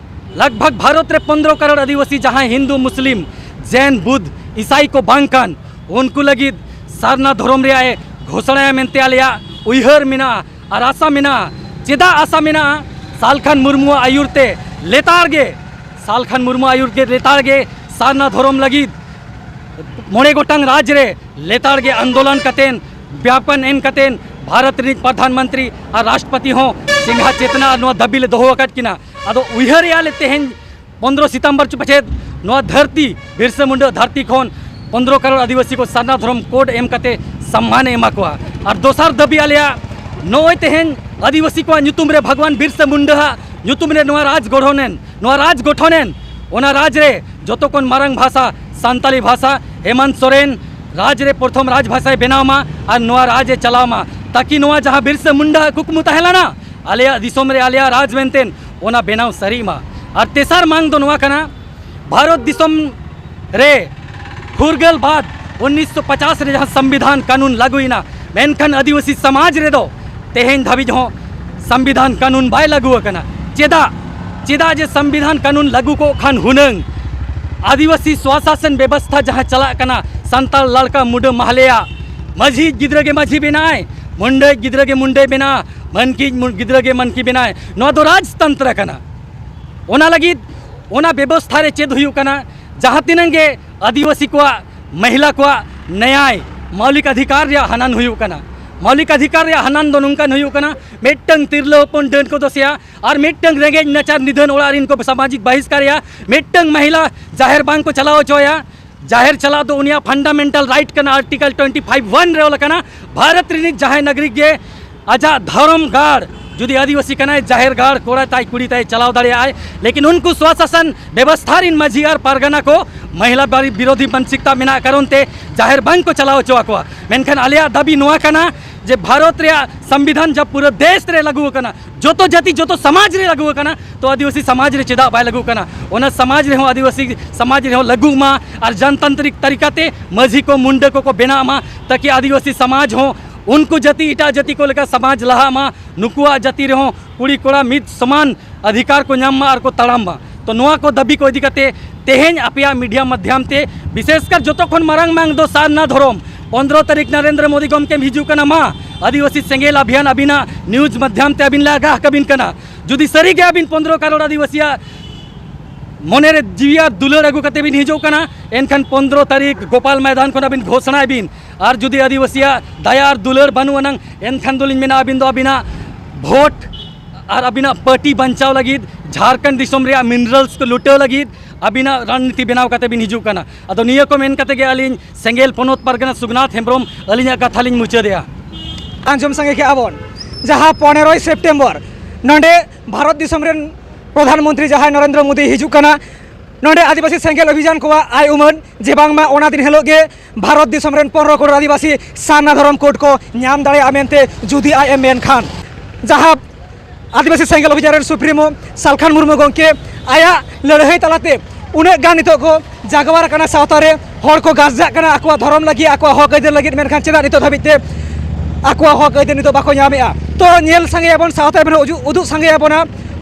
ᱞᱟᱜᱽ ᱵᱷᱟᱜᱽ ᱵᱷᱟᱨᱚᱛ ᱨᱮ ᱯᱚᱱᱫᱽᱨᱚ ᱠᱟᱨᱳᱲ ᱟᱹᱫᱤᱵᱟᱹᱥᱤ, ᱡᱟᱦᱟᱸᱭ ᱦᱤᱱᱫᱩ, ᱢᱩᱥᱞᱤᱢ, ᱡᱮᱱ, ᱵᱩᱫᱷ, ᱤᱥᱟᱭ ᱠᱚ ᱵᱟᱝ ᱠᱟᱱ, ᱩᱱᱠᱩ ᱞᱟᱹᱜᱤᱫ ᱥᱟᱨᱱᱟ ᱫᱷᱚᱨᱚᱢ ᱨᱮᱭᱟᱜ ᱮ ᱜᱷᱳᱥᱚᱬᱟᱭᱟ ᱢᱮᱱᱛᱮ ᱟᱞᱮᱭᱟᱜ ᱩᱭᱦᱟᱹᱨ ᱢᱮᱱᱟᱜᱼᱟ ᱟᱨ ᱟᱥᱟ ᱢᱮᱱᱟᱜᱼᱟ᱾ ᱪᱮᱫᱟᱜ ᱟᱥᱟ ᱢᱮᱱᱟᱜᱼᱟ? ᱥᱟᱞᱠᱷᱟᱱ ᱢᱩᱨᱢᱩᱣᱟᱜ ᱟᱹᱭᱩᱨ ᱛᱮ ᱞᱮᱛᱟᱲ ᱜᱮ, ᱥᱟᱞᱠᱷᱟᱱ ᱢᱩᱨᱢᱩᱣᱟᱜ ᱟᱹᱭᱩᱨ ᱜᱮ ᱞᱮᱛᱟᱲ ᱜᱮ ᱥᱟᱨᱱᱟ ᱫᱷᱚᱨᱚᱢ ᱞᱟᱹᱜᱤᱫ ᱢᱚᱬᱮ ᱜᱚᱴᱟᱝ ᱨᱟᱡᱽ ᱨᱮ ᱞᱮᱛᱟᱲ ᱜᱮ ᱟᱱᱫᱳᱞᱚᱱ ᱠᱟᱛᱮᱱ, ᱵᱭᱟᱯᱚᱱ ᱮᱢ ᱠᱟᱛᱮᱱ, ᱵᱷᱟᱨᱚᱛ ᱨᱤᱱᱤᱡ ᱯᱨᱚᱫᱷᱟᱱ ᱢᱚᱱᱛᱨᱤ ᱟᱨ ᱨᱟᱥᱴᱨᱚᱯᱚᱛᱤ ᱦᱚᱸ ᱪᱮᱸᱜᱷᱟ ᱪᱮᱛᱱᱟ ᱟᱨ ᱱᱚᱣᱟ ᱫᱟᱹᱵᱤ ᱞᱮ ᱫᱚᱦᱚ ᱟᱠᱟᱫ ᱠᱤᱱᱟ᱾ ᱟᱫᱚ ᱩᱭᱦᱟᱹᱨᱮᱜᱼᱟ ᱞᱮ ᱛᱮᱦᱮᱧ ᱯᱚᱱᱫᱽᱨᱚ ᱥᱤᱛᱟᱢᱵᱚᱨ ᱪᱚ ᱯᱟᱪᱮᱫ ᱱᱚᱣᱟ ᱫᱷᱟᱹᱨᱛᱤ, ᱵᱤᱨᱥᱟᱹ ᱢᱩᱱᱰᱟᱹ ᱫᱷᱟᱹᱨᱛᱤ ᱠᱷᱚᱱ ᱯᱚᱱᱫᱽᱨᱚ ᱠᱟᱨᱳᱲ ᱟᱹᱫᱤᱵᱟᱹᱥᱤ ᱠᱚ ᱥᱟᱨᱱᱟ ᱫᱷᱚᱨᱚᱢ ᱠᱳᱰ ᱮᱢ ᱠᱟᱛᱮ ᱥᱚᱢᱢᱟᱱᱮ ᱮᱢᱟ ᱠᱚᱣᱟ᱾ ᱟᱨ ᱫᱚᱥᱟᱨ ᱫᱟᱹᱵᱤ ᱟᱞᱮᱭᱟᱜ, ᱱᱚᱜᱼᱚᱭ ᱛᱮᱦᱮᱧ ᱟᱹᱫᱤᱵᱟᱹᱥᱤ ᱠᱚᱣᱟᱜ ᱧᱩᱛᱩᱢ ᱨᱮ ᱵᱷᱟᱜᱽᱣᱟᱱ ᱵᱤᱨᱥᱟᱹ ᱢᱩᱱᱰᱟᱹᱣᱟᱜ ᱧᱩᱛᱩᱢ ᱨᱮ ᱱᱚᱣᱟ ᱨᱟᱡᱽ ᱜᱚᱲᱦᱚᱱᱮᱱ, ᱱᱚᱣᱟ ᱨᱟᱡᱽ ᱜᱚᱴᱷᱚᱱᱮᱱ, ᱚᱱᱟ ᱨᱟᱡᱽ ᱨᱮ ᱡᱚᱛᱚ ᱠᱷᱚᱱ ᱢᱟᱨᱟᱝ ᱵᱷᱟᱥᱟ ᱥᱟᱱᱛᱟᱞᱤ ᱵᱷᱟᱥᱟ, ᱦᱮᱢᱟᱱᱛ ᱥᱚᱨᱮᱱ ᱨᱟᱡᱽ ᱨᱮ ᱯᱨᱚᱛᱷᱚᱢ ᱨᱟᱡᱽ ᱵᱷᱟᱥᱟᱭ ᱵᱮᱱᱟᱣ ᱢᱟ ᱟᱨ ᱱᱚᱣᱟ ᱨᱟᱡᱽ ᱮ ᱪᱟᱞᱟᱣ ᱢᱟ, ᱛᱟᱠᱤ ᱱᱚᱣᱟ ᱡᱟᱦᱟᱸ ᱵᱤᱨᱥᱟᱹ ᱢᱩᱱᱰᱟ ᱠᱩᱠᱢᱩ ᱛᱟᱦᱮᱸ ᱞᱮᱱᱟ ᱟᱞᱮᱭᱟᱜ ᱫᱤᱥᱚᱢ ᱨᱮ ᱟᱞᱮᱭᱟᱜ ᱨᱟᱡᱽ ᱢᱮᱱᱛᱮ, ᱚᱱᱟ ᱵᱮᱱᱟᱣ ᱥᱟᱹᱨᱤᱜ ᱢᱟ᱾ ᱟᱨ ᱛᱮᱥᱟᱨ ᱢᱟᱝ ᱫᱚ ᱱᱚᱣᱟ ᱠᱟᱱᱟ, ᱵᱷᱟᱨᱚᱛ ᱫᱤᱥᱚᱢ ᱨᱮ ᱯᱷᱩᱨᱜᱟᱹᱞ ᱵᱟᱫ ᱩᱱᱤᱥᱥᱚ ᱯᱚᱪᱟᱥ ᱨᱮ ᱡᱟᱦᱟᱸ ᱥᱚᱝᱵᱤᱫᱷᱟᱱ ᱠᱟᱹᱱᱩᱱ ᱞᱟᱹᱜᱩᱭᱮᱱᱟ, ᱢᱮᱱᱠᱷᱟᱱ ᱟᱹᱫᱤᱵᱟᱹᱥᱤ ᱥᱚᱢᱟᱡᱽ ᱨᱮᱫᱚ ᱛᱮᱦᱮᱧ ᱫᱷᱟᱹᱵᱤᱡ ᱦᱚᱸ ᱥᱚᱝᱵᱤᱫᱷᱟᱱ ᱠᱟᱹᱱᱩᱱ ᱵᱟᱭ ᱞᱟᱹᱜᱩ ᱟᱠᱟᱱᱟ᱾ ᱪᱮᱫᱟᱜ? ᱪᱮᱫᱟᱜ ᱡᱮ ᱥᱚᱝᱵᱤᱫᱷᱟᱱ ᱠᱟᱹᱱᱩᱱ ᱞᱟᱹᱜᱩ ᱠᱚᱜ ᱠᱷᱟᱱ ᱦᱩᱱᱟᱹᱝ ᱟᱹᱫᱤᱵᱟᱹᱥᱤ ᱥᱣᱟᱥᱟᱥᱚᱱ ᱵᱮᱵᱚᱥᱛᱷᱟ ᱡᱟᱦᱟᱸ ᱪᱟᱞᱟᱜ ᱠᱟᱱᱟ, ᱥᱟᱱᱛᱟᱲ ᱞᱟᱲᱠᱟ ᱢᱩᱰᱟᱹ ᱢᱟᱦᱞᱮᱭᱟ, ᱢᱟᱹᱡᱷᱤ ᱜᱤᱫᱽᱨᱟᱹ ᱜᱮ ᱢᱟᱹᱡᱷᱤ ᱵᱮᱱᱟᱭ, ᱢᱩᱱᱰᱟᱹ ᱜᱤᱫᱽᱨᱟᱹ ᱜᱮ ᱢᱩᱱᱰᱟᱹᱭ ᱵᱮᱱᱟ, ᱢᱟᱹᱱᱠᱤ ᱢᱩ-, ᱜᱤᱫᱽᱨᱟᱹ ᱜᱮ ᱢᱟᱹᱱᱠᱤ ᱵᱮᱱᱟᱭ᱾ ᱱᱚᱣᱟ ᱫᱚ ᱨᱟᱡᱽᱛᱚᱱᱛᱨᱚ ᱠᱟᱱᱟ᱾ ᱚᱱᱟ ᱞᱟᱹᱜᱤᱫ ᱚᱱᱟ ᱵᱮᱵᱚᱥᱛᱷᱟ ᱨᱮ ᱪᱮᱫ ᱦᱩᱭᱩᱜ ᱠᱟᱱᱟ? ᱡᱟᱦᱟᱸ ᱛᱤᱱᱟᱹᱜ ᱜᱮ ᱟᱹᱫᱤᱵᱟᱹᱥᱤ ᱠᱚᱣᱟᱜ, ᱢᱟᱹᱦᱤᱞᱟ ᱠᱚᱣᱟᱜ ᱱᱮᱭᱟᱭ, ᱢᱟᱹᱣᱞᱤᱠ ᱚᱫᱷᱤᱠᱟᱨ ᱨᱮᱭᱟᱜ ᱦᱟᱱᱟᱱ ᱦᱩᱭᱩᱜ ᱠᱟᱱᱟ᱾ ᱢᱟᱹᱣᱞᱤᱠ ᱚᱫᱷᱤᱠᱟᱨ ᱨᱮᱭᱟᱜ ᱦᱟᱱᱟᱱ ᱫᱚ ᱱᱚᱝᱠᱟᱱ ᱦᱩᱭᱩᱜ ᱠᱟᱱᱟ, ᱢᱤᱫᱴᱟᱝ ᱛᱤᱨᱞᱟᱹ ᱦᱚᱯᱚᱱ ᱰᱟᱹᱱ ᱠᱚ ᱫᱚᱥᱮᱭᱟ ᱟᱨ ᱢᱤᱫᱴᱟᱝ ᱨᱮᱸᱜᱮᱡ ᱱᱟᱪᱟᱨ ᱱᱤᱫᱷᱟᱹᱱ ᱚᱲᱟᱜ ᱨᱤᱱ ᱠᱚ ᱥᱟᱢᱟᱡᱤᱠ ᱵᱟᱦᱤᱥᱠᱟᱨᱮᱭᱟ, ᱢᱤᱫᱴᱟᱝ ᱢᱟᱹᱦᱤᱞᱟ ᱡᱟᱦᱮᱨ ᱵᱟᱝ ᱠᱚ ᱪᱟᱞᱟᱣ ᱦᱚᱪᱚᱭᱟ᱾ ᱡᱟᱦᱮᱨ ᱪᱟᱞᱟᱜ ᱫᱚ ᱩᱱᱤᱭᱟᱜ ᱯᱷᱟᱱᱰᱟᱢᱮᱱᱴᱟᱞ ᱨᱟᱭᱤᱴ ᱠᱟᱱᱟ, ᱟᱨᱴᱤᱠᱟᱞ ᱴᱩᱭᱮᱱᱴᱤ ᱯᱷᱟᱭᱤᱵᱷ ᱚᱣᱟᱱ ᱨᱮ ᱚᱞ ᱟᱠᱟᱱᱟ, ᱵᱷᱟᱨᱚᱛ ᱨᱤᱱᱤᱡ ᱡᱟᱦᱟᱸᱭ ᱱᱟᱜᱚᱨᱤᱠ ᱜᱮ ᱟᱡᱟᱜ ᱫᱷᱚᱨᱚᱢ ᱜᱟᱲ, ᱡᱩᱫᱤ ᱟᱹᱫᱤᱵᱟᱹᱥᱤ ᱠᱟᱱᱟᱭ, ᱡᱟᱦᱮᱨ ᱜᱟᱲ ᱠᱚᱲᱟ ᱛᱟᱭ ᱠᱩᱲᱤ ᱛᱟᱭ ᱪᱟᱞᱟᱣ ᱫᱟᱲᱮᱭᱟᱜᱼᱟᱭ᱾ ᱞᱮᱠᱤᱱ ᱩᱱᱠᱩ ᱥᱣᱟᱥᱟᱥᱚᱱ ᱵᱮᱵᱚᱥᱛᱷᱟ ᱨᱤᱱ ᱢᱟᱹᱡᱷᱤ ᱟᱨ ᱯᱟᱨᱜᱟᱱᱟ ᱠᱚ ᱢᱚᱦᱤᱞᱟ ᱵᱟᱨᱤ-, ᱵᱤᱨᱳᱫᱷᱤ ᱢᱟᱱᱥᱤᱠᱛᱟ ᱢᱮᱱᱟᱜ ᱠᱟᱨᱚᱱ ᱛᱮ ᱡᱟᱦᱮᱨ ᱵᱟᱝ ᱠᱚ ᱪᱟᱞᱟᱣ ᱦᱚᱪᱚ ᱟᱠᱚᱣᱟ᱾ ᱢᱮᱱᱠᱷᱟᱱ ᱟᱞᱮᱭᱟᱜ ᱫᱟᱹᱵᱤ ᱱᱚᱣᱟ ᱠᱟᱱᱟ ᱡᱮ ᱵᱷᱟᱨᱚᱛ ᱨᱮᱭᱟᱜ ᱥᱚᱝᱵᱤᱫᱷᱟᱱ ᱡᱟᱵ ᱯᱩᱨᱟᱹ ᱫᱮᱥ ᱨᱮ ᱞᱟᱹᱜᱩ ᱟᱠᱟᱱᱟ, ᱡᱚᱛᱚ ᱡᱟᱹᱛᱤ, ᱡᱚᱛᱚ ᱥᱚᱢᱟᱡᱽ ᱨᱮ ᱞᱟᱹᱜᱩ ᱟᱠᱟᱱᱟ, ᱛᱚ ᱟᱹᱫᱤᱵᱟᱹᱥᱤ ᱥᱚᱢᱟᱡᱽ ᱨᱮ ᱪᱮᱫᱟᱜ ᱵᱟᱭ ᱞᱟᱹᱜᱩ ᱠᱟᱱᱟ? ᱚᱱᱟ ᱥᱚᱢᱟᱡᱽ ᱨᱮᱦᱚᱸ, ᱟᱹᱫᱤᱵᱟᱹᱥᱤ ᱥᱚᱢᱟᱡᱽ ᱨᱮᱦᱚᱸ ᱞᱟᱹᱜᱩᱜ ᱢᱟ ᱟᱨ ᱡᱚᱱᱛᱟᱱᱛᱨᱤᱠ ᱛᱟᱹᱨᱤᱠᱟ ᱛᱮ ᱢᱟᱹᱡᱷᱤ ᱠᱚ ᱢᱩᱱᱰᱟᱹ ᱠᱚᱠᱚ ᱵᱮᱱᱟᱜ ᱢᱟ, ᱛᱟᱠᱤ ᱟᱹᱫᱤᱵᱟᱹᱥᱤ ᱥᱚᱢᱟᱡᱽ ᱦᱚᱸ ᱩᱱᱠᱩ ᱡᱟᱹᱛᱤ, ᱮᱴᱟᱜ ᱡᱟᱹᱛᱤ ᱠᱚ ᱞᱮᱠᱟ ᱥᱚᱢᱟᱡᱽ ᱞᱟᱦᱟᱜ ᱢᱟ, ᱱᱩᱠᱩᱣᱟᱜ ᱡᱟᱹᱛᱤ ᱨᱮᱦᱚᱸ ᱠᱩᱲᱤ ᱠᱚᱲᱟ ᱢᱤᱫ ᱥᱚᱢᱟᱱ ᱚᱫᱷᱤᱠᱟᱨ ᱠᱚ ᱧᱟᱢ ᱢᱟ ᱟᱨ ᱠᱚ ᱛᱟᱲᱟᱢ ᱢᱟ᱾ ᱛᱚ ᱱᱚᱣᱟ ᱠᱚ ᱫᱟᱹᱵᱤ ᱠᱚ ᱤᱫᱤ ᱠᱟᱛᱮ ᱛᱮᱦᱮᱧ ᱟᱯᱮᱭᱟᱜ ᱢᱤᱰᱤᱭᱟ ᱢᱟᱫᱽᱫᱷᱚᱢ ᱛᱮ, ᱵᱤᱥᱮᱥ ᱠᱟᱨ ᱡᱚᱛᱚ ᱠᱷᱚᱱ ᱢᱟᱨᱟᱝ ᱢᱟᱝ ᱫᱚ ᱥᱟᱨᱱᱟ ᱫᱷᱚᱨᱚᱢ, ᱯᱚᱱᱫᱽᱨᱚ ᱛᱟᱹᱨᱤᱠᱷ ᱱᱚᱨᱮᱱᱫᱨᱚ ᱢᱳᱫᱤ ᱜᱚᱢᱠᱮᱢ ᱦᱤᱡᱩᱜ ᱠᱟᱱᱟ, ᱢᱟ ᱟᱹᱫᱤᱵᱟᱹᱥᱤ ᱥᱮᱸᱜᱮᱞ ᱟᱵᱷᱤᱭᱟᱱ ᱟᱹᱵᱤᱱᱟᱜ ᱱᱤᱭᱩᱡᱽ ᱢᱟᱫᱽᱫᱷᱚᱢ ᱛᱮ ᱟᱹᱵᱤᱱ ᱞᱮ ᱟᱜᱟᱦ ᱠᱟᱹᱵᱤᱱ ᱠᱟᱱᱟ᱾ ᱡᱩᱫᱤ ᱥᱟᱹᱨᱤ ᱜᱮ ᱟᱹᱵᱤᱱ ᱯᱚᱱᱫᱽᱨᱚ ᱠᱟᱨᱳᱲ ᱟᱹᱫᱤᱵᱟᱹᱥᱤᱭᱟᱜ ᱢᱚᱱᱮ ᱨᱮ ᱡᱤᱣᱤ ᱟᱨ ᱫᱩᱞᱟᱹᱲ ᱟᱹᱜᱩ ᱠᱟᱛᱮ ᱵᱤᱱ ᱦᱤᱡᱩᱜ ᱠᱟᱱᱟ, ᱮᱱᱠᱷᱟᱱ ᱯᱚᱱᱫᱽᱨᱚ ᱛᱟᱹᱨᱤᱠᱷ ᱜᱳᱯᱟᱞ ᱢᱚᱭᱫᱟᱱ ᱠᱷᱚᱱ ᱟᱹᱵᱤᱱ ᱜᱷᱳᱥᱚᱱᱟᱭ ᱵᱤᱱ᱾ ᱟᱨ ᱡᱩᱫᱤ ᱟᱹᱫᱤᱵᱟᱹᱥᱤᱭᱟᱜ ᱫᱟᱭᱟ ᱟᱨ ᱫᱩᱞᱟᱹᱲ ᱵᱟᱹᱱᱩᱜ ᱟᱱᱟᱝ, ᱮᱱᱠᱷᱟᱱ ᱫᱚᱞᱤᱧ ᱢᱮᱱᱟ ᱟᱹᱵᱤᱱ ᱫᱚ ᱟᱹᱵᱤᱱᱟᱜ ᱵᱷᱳᱴ ᱟᱨ ᱟᱹᱵᱤᱱᱟᱜ ᱯᱟᱨᱴᱤ ᱵᱟᱧᱪᱟᱣ ᱞᱟᱹᱜᱤᱫ, ᱡᱷᱟᱲᱠᱷᱚᱸᱰ ᱫᱤᱥᱚᱢ ᱨᱮᱭᱟᱜ ᱢᱤᱱᱟᱨᱟᱞᱥ ᱠᱚ ᱞᱩᱴᱟᱹᱣ ᱞᱟᱹᱜᱤᱫ ᱟᱹᱵᱤᱱᱟᱜ ᱨᱟᱡᱽᱱᱤᱛᱤ ᱵᱮᱱᱟᱣ ᱠᱟᱛᱮ ᱵᱤᱱ ᱦᱤᱡᱩᱜ ᱠᱟᱱᱟ᱾ ᱟᱫᱚ ᱱᱤᱭᱟᱹ ᱠᱚ ᱢᱮᱱ ᱠᱟᱛᱮ ᱜᱮ ᱟᱹᱞᱤᱧ ᱥᱮᱸᱜᱮᱞ ᱯᱚᱱᱚᱛ ᱯᱟᱨᱜᱟᱱᱟ ᱥᱩᱜᱽᱱᱟᱛᱷ ᱦᱮᱢᱵᱨᱚᱢ ᱟᱹᱞᱤᱧᱟᱜ ᱠᱟᱛᱷᱟ ᱞᱤᱧ ᱢᱩᱪᱟᱹᱫᱮᱜᱼᱟ᱾ ᱟᱸᱡᱚᱢ ᱥᱟᱸᱜᱮ ᱠᱮᱜᱼᱟ ᱵᱚᱱ, ᱡᱟᱦᱟᱸ ᱯᱚᱱᱮᱨᱚᱭ ᱥᱮᱯᱴᱮᱢᱵᱚᱨ ᱱᱚᱰᱮ ᱵᱷᱟᱨᱚᱛ ᱫᱤᱥᱚᱢ ᱨᱮᱱ ᱯᱨᱚᱫᱷᱟᱱ ᱢᱚᱱᱛᱨᱤ ᱡᱟᱦᱟᱸᱭ ᱱᱚᱨᱮᱱᱫᱨᱚ ᱢᱳᱫᱤ ᱦᱤᱡᱩᱜ ᱠᱟᱱᱟ, ᱱᱚᱰᱮ ᱟᱹᱫᱤᱵᱟᱹᱥᱤ ᱥᱮᱸᱜᱮᱞ ᱚᱵᱷᱤᱡᱟᱱ ᱠᱚᱣᱟᱜ ᱟᱭ ᱩᱢᱟᱹᱱ ᱡᱮ ᱵᱟᱝᱢᱟ ᱚᱱᱟ ᱫᱤᱱ ᱦᱤᱞᱳᱜ ᱜᱮ ᱵᱷᱟᱨᱚᱛ ᱫᱤᱥᱚᱢ ᱨᱮᱱ ᱯᱚᱱᱨᱚ ᱠᱳᱴᱤ ᱟᱹᱫᱤᱵᱟᱹᱥᱤ ᱥᱟᱨᱱᱟ ᱫᱷᱚᱨᱚᱢ ᱠᱳᱰ ᱠᱚ ᱧᱟᱢ ᱫᱟᱲᱮᱭᱟᱜᱼᱟ ᱢᱮᱱᱛᱮ ᱡᱩᱫᱤ ᱟᱡ ᱮ ᱢᱮᱱ ᱠᱷᱟᱱ᱾ ᱡᱟᱦᱟᱸ ᱟᱹᱫᱤᱵᱟᱹᱥᱤ ᱥᱮᱸᱜᱮᱞ ᱚᱵᱷᱤᱡᱟᱱ ᱨᱮᱱ ᱥᱩᱯᱨᱤᱢᱳ ᱥᱟᱞᱠᱷᱟᱱ ᱢᱩᱨᱢᱩ ᱜᱚᱢᱠᱮ ᱟᱭᱟᱜ ᱞᱟᱹᱲᱦᱟᱹᱭ ᱛᱟᱞᱟᱛᱮ ᱩᱱᱟᱹᱜ ᱜᱟᱱ ᱱᱤᱛᱚᱜ ᱠᱚ ᱡᱟᱜᱣᱟᱨ ᱟᱠᱟᱱᱟ ᱥᱟᱶᱛᱟ ᱨᱮ, ᱦᱚᱲ ᱠᱚ ᱜᱟᱥᱡᱟᱜ ᱠᱟᱱᱟ ᱟᱠᱚᱣᱟᱜ ᱫᱷᱚᱨᱚᱢ ᱞᱟᱹᱜᱤᱫ, ᱟᱠᱚᱣᱟᱜ ᱦᱚᱠ ᱟᱹᱭᱫᱟᱹᱨ ᱞᱟᱹᱜᱤᱫ, ᱢᱮᱱᱠᱷᱟᱱ ᱪᱮᱫᱟᱜ ᱱᱤᱛᱚᱜ ᱫᱷᱟᱹᱵᱤᱡ ᱛᱮ ᱟᱠᱚᱣᱟᱜ ᱦᱚᱠ ᱟᱹᱭᱫᱟᱹᱨ ᱱᱤᱛᱚᱜ ᱵᱟᱠᱚ ᱧᱟᱢᱮᱜᱼᱟ? ᱛᱚ ᱧᱮᱞ ᱥᱟᱸᱜᱮᱭᱟᱵᱚᱱ, ᱥᱟᱶᱛᱮ ᱵᱚᱱ ᱩᱫᱩᱜ, ᱩᱫᱩᱜ ᱥᱟᱸᱜᱮᱭᱟᱵᱚᱱᱟ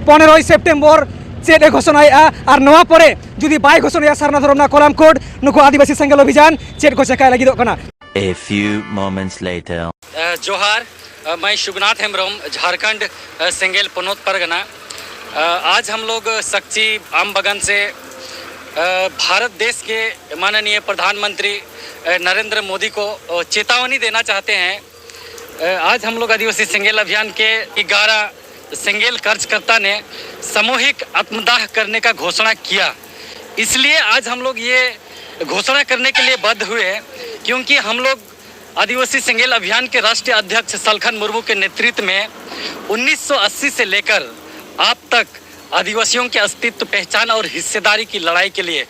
ᱯᱚᱱᱮᱨᱚᱭ ᱥᱮᱯᱴᱮᱢᱵᱚᱨ ᱪᱮᱫ ᱮ ᱜᱷᱳᱥᱚᱱᱟᱭᱮᱜᱼᱟ, ᱟᱨ ᱱᱚᱣᱟ ᱯᱚᱨᱮ ᱡᱩᱫᱤ ᱵᱟᱭ ᱜᱷᱳᱥᱚᱱᱟᱭᱟ ᱥᱟᱨᱱᱟ ᱫᱷᱚᱨᱚᱢ ᱨᱮᱱᱟᱜ ᱠᱚᱞᱟᱢ ᱠᱳᱰ, ᱱᱩᱠᱩ ᱟᱹᱫᱤᱵᱟᱹᱥᱤ ᱥᱮᱸᱜᱮᱞ ᱚᱵᱷᱤᱡᱟᱱ ᱪᱮᱫ ᱠᱚ ᱪᱮᱠᱟᱭ ᱞᱟᱹᱜᱤᱫᱚᱜ ᱠᱟᱱᱟ? A few moments later. ᱮ, जोहार। अ, मैं शुभनाथ हेम्ब्रम, झारखंड, अ, सेंगेल पोनोत परगना। अ, आज हम लोग सक्ची आम बागान से, अ, भारत देश के माननीय प्रधानमंत्री, अ, नरेंद्र मोदी को, अ, चेतावनी देना चाहते हैं। अ, आज हम लोग आदिवासी सेंगेल अभियान के ग्यारह सेंगेल कार्यकर्ता ने सामूहिक आत्मदाह करने का घोषणा किया। इसलिए आज हम लोग ये घोषणा करने के लिए बद्ध हुए, क्योंकि हम लोग आदिवासी सेंगेल अभियान के राष्ट्रीय अध्यक्ष सलखन मुर्मू के नेतृत्व में उन्नीस सौ अस्सी से लेकर आप तक आदिवासियों के अस्तित्व, पहचान और हिस्सेदारी की लड़ाई के लिए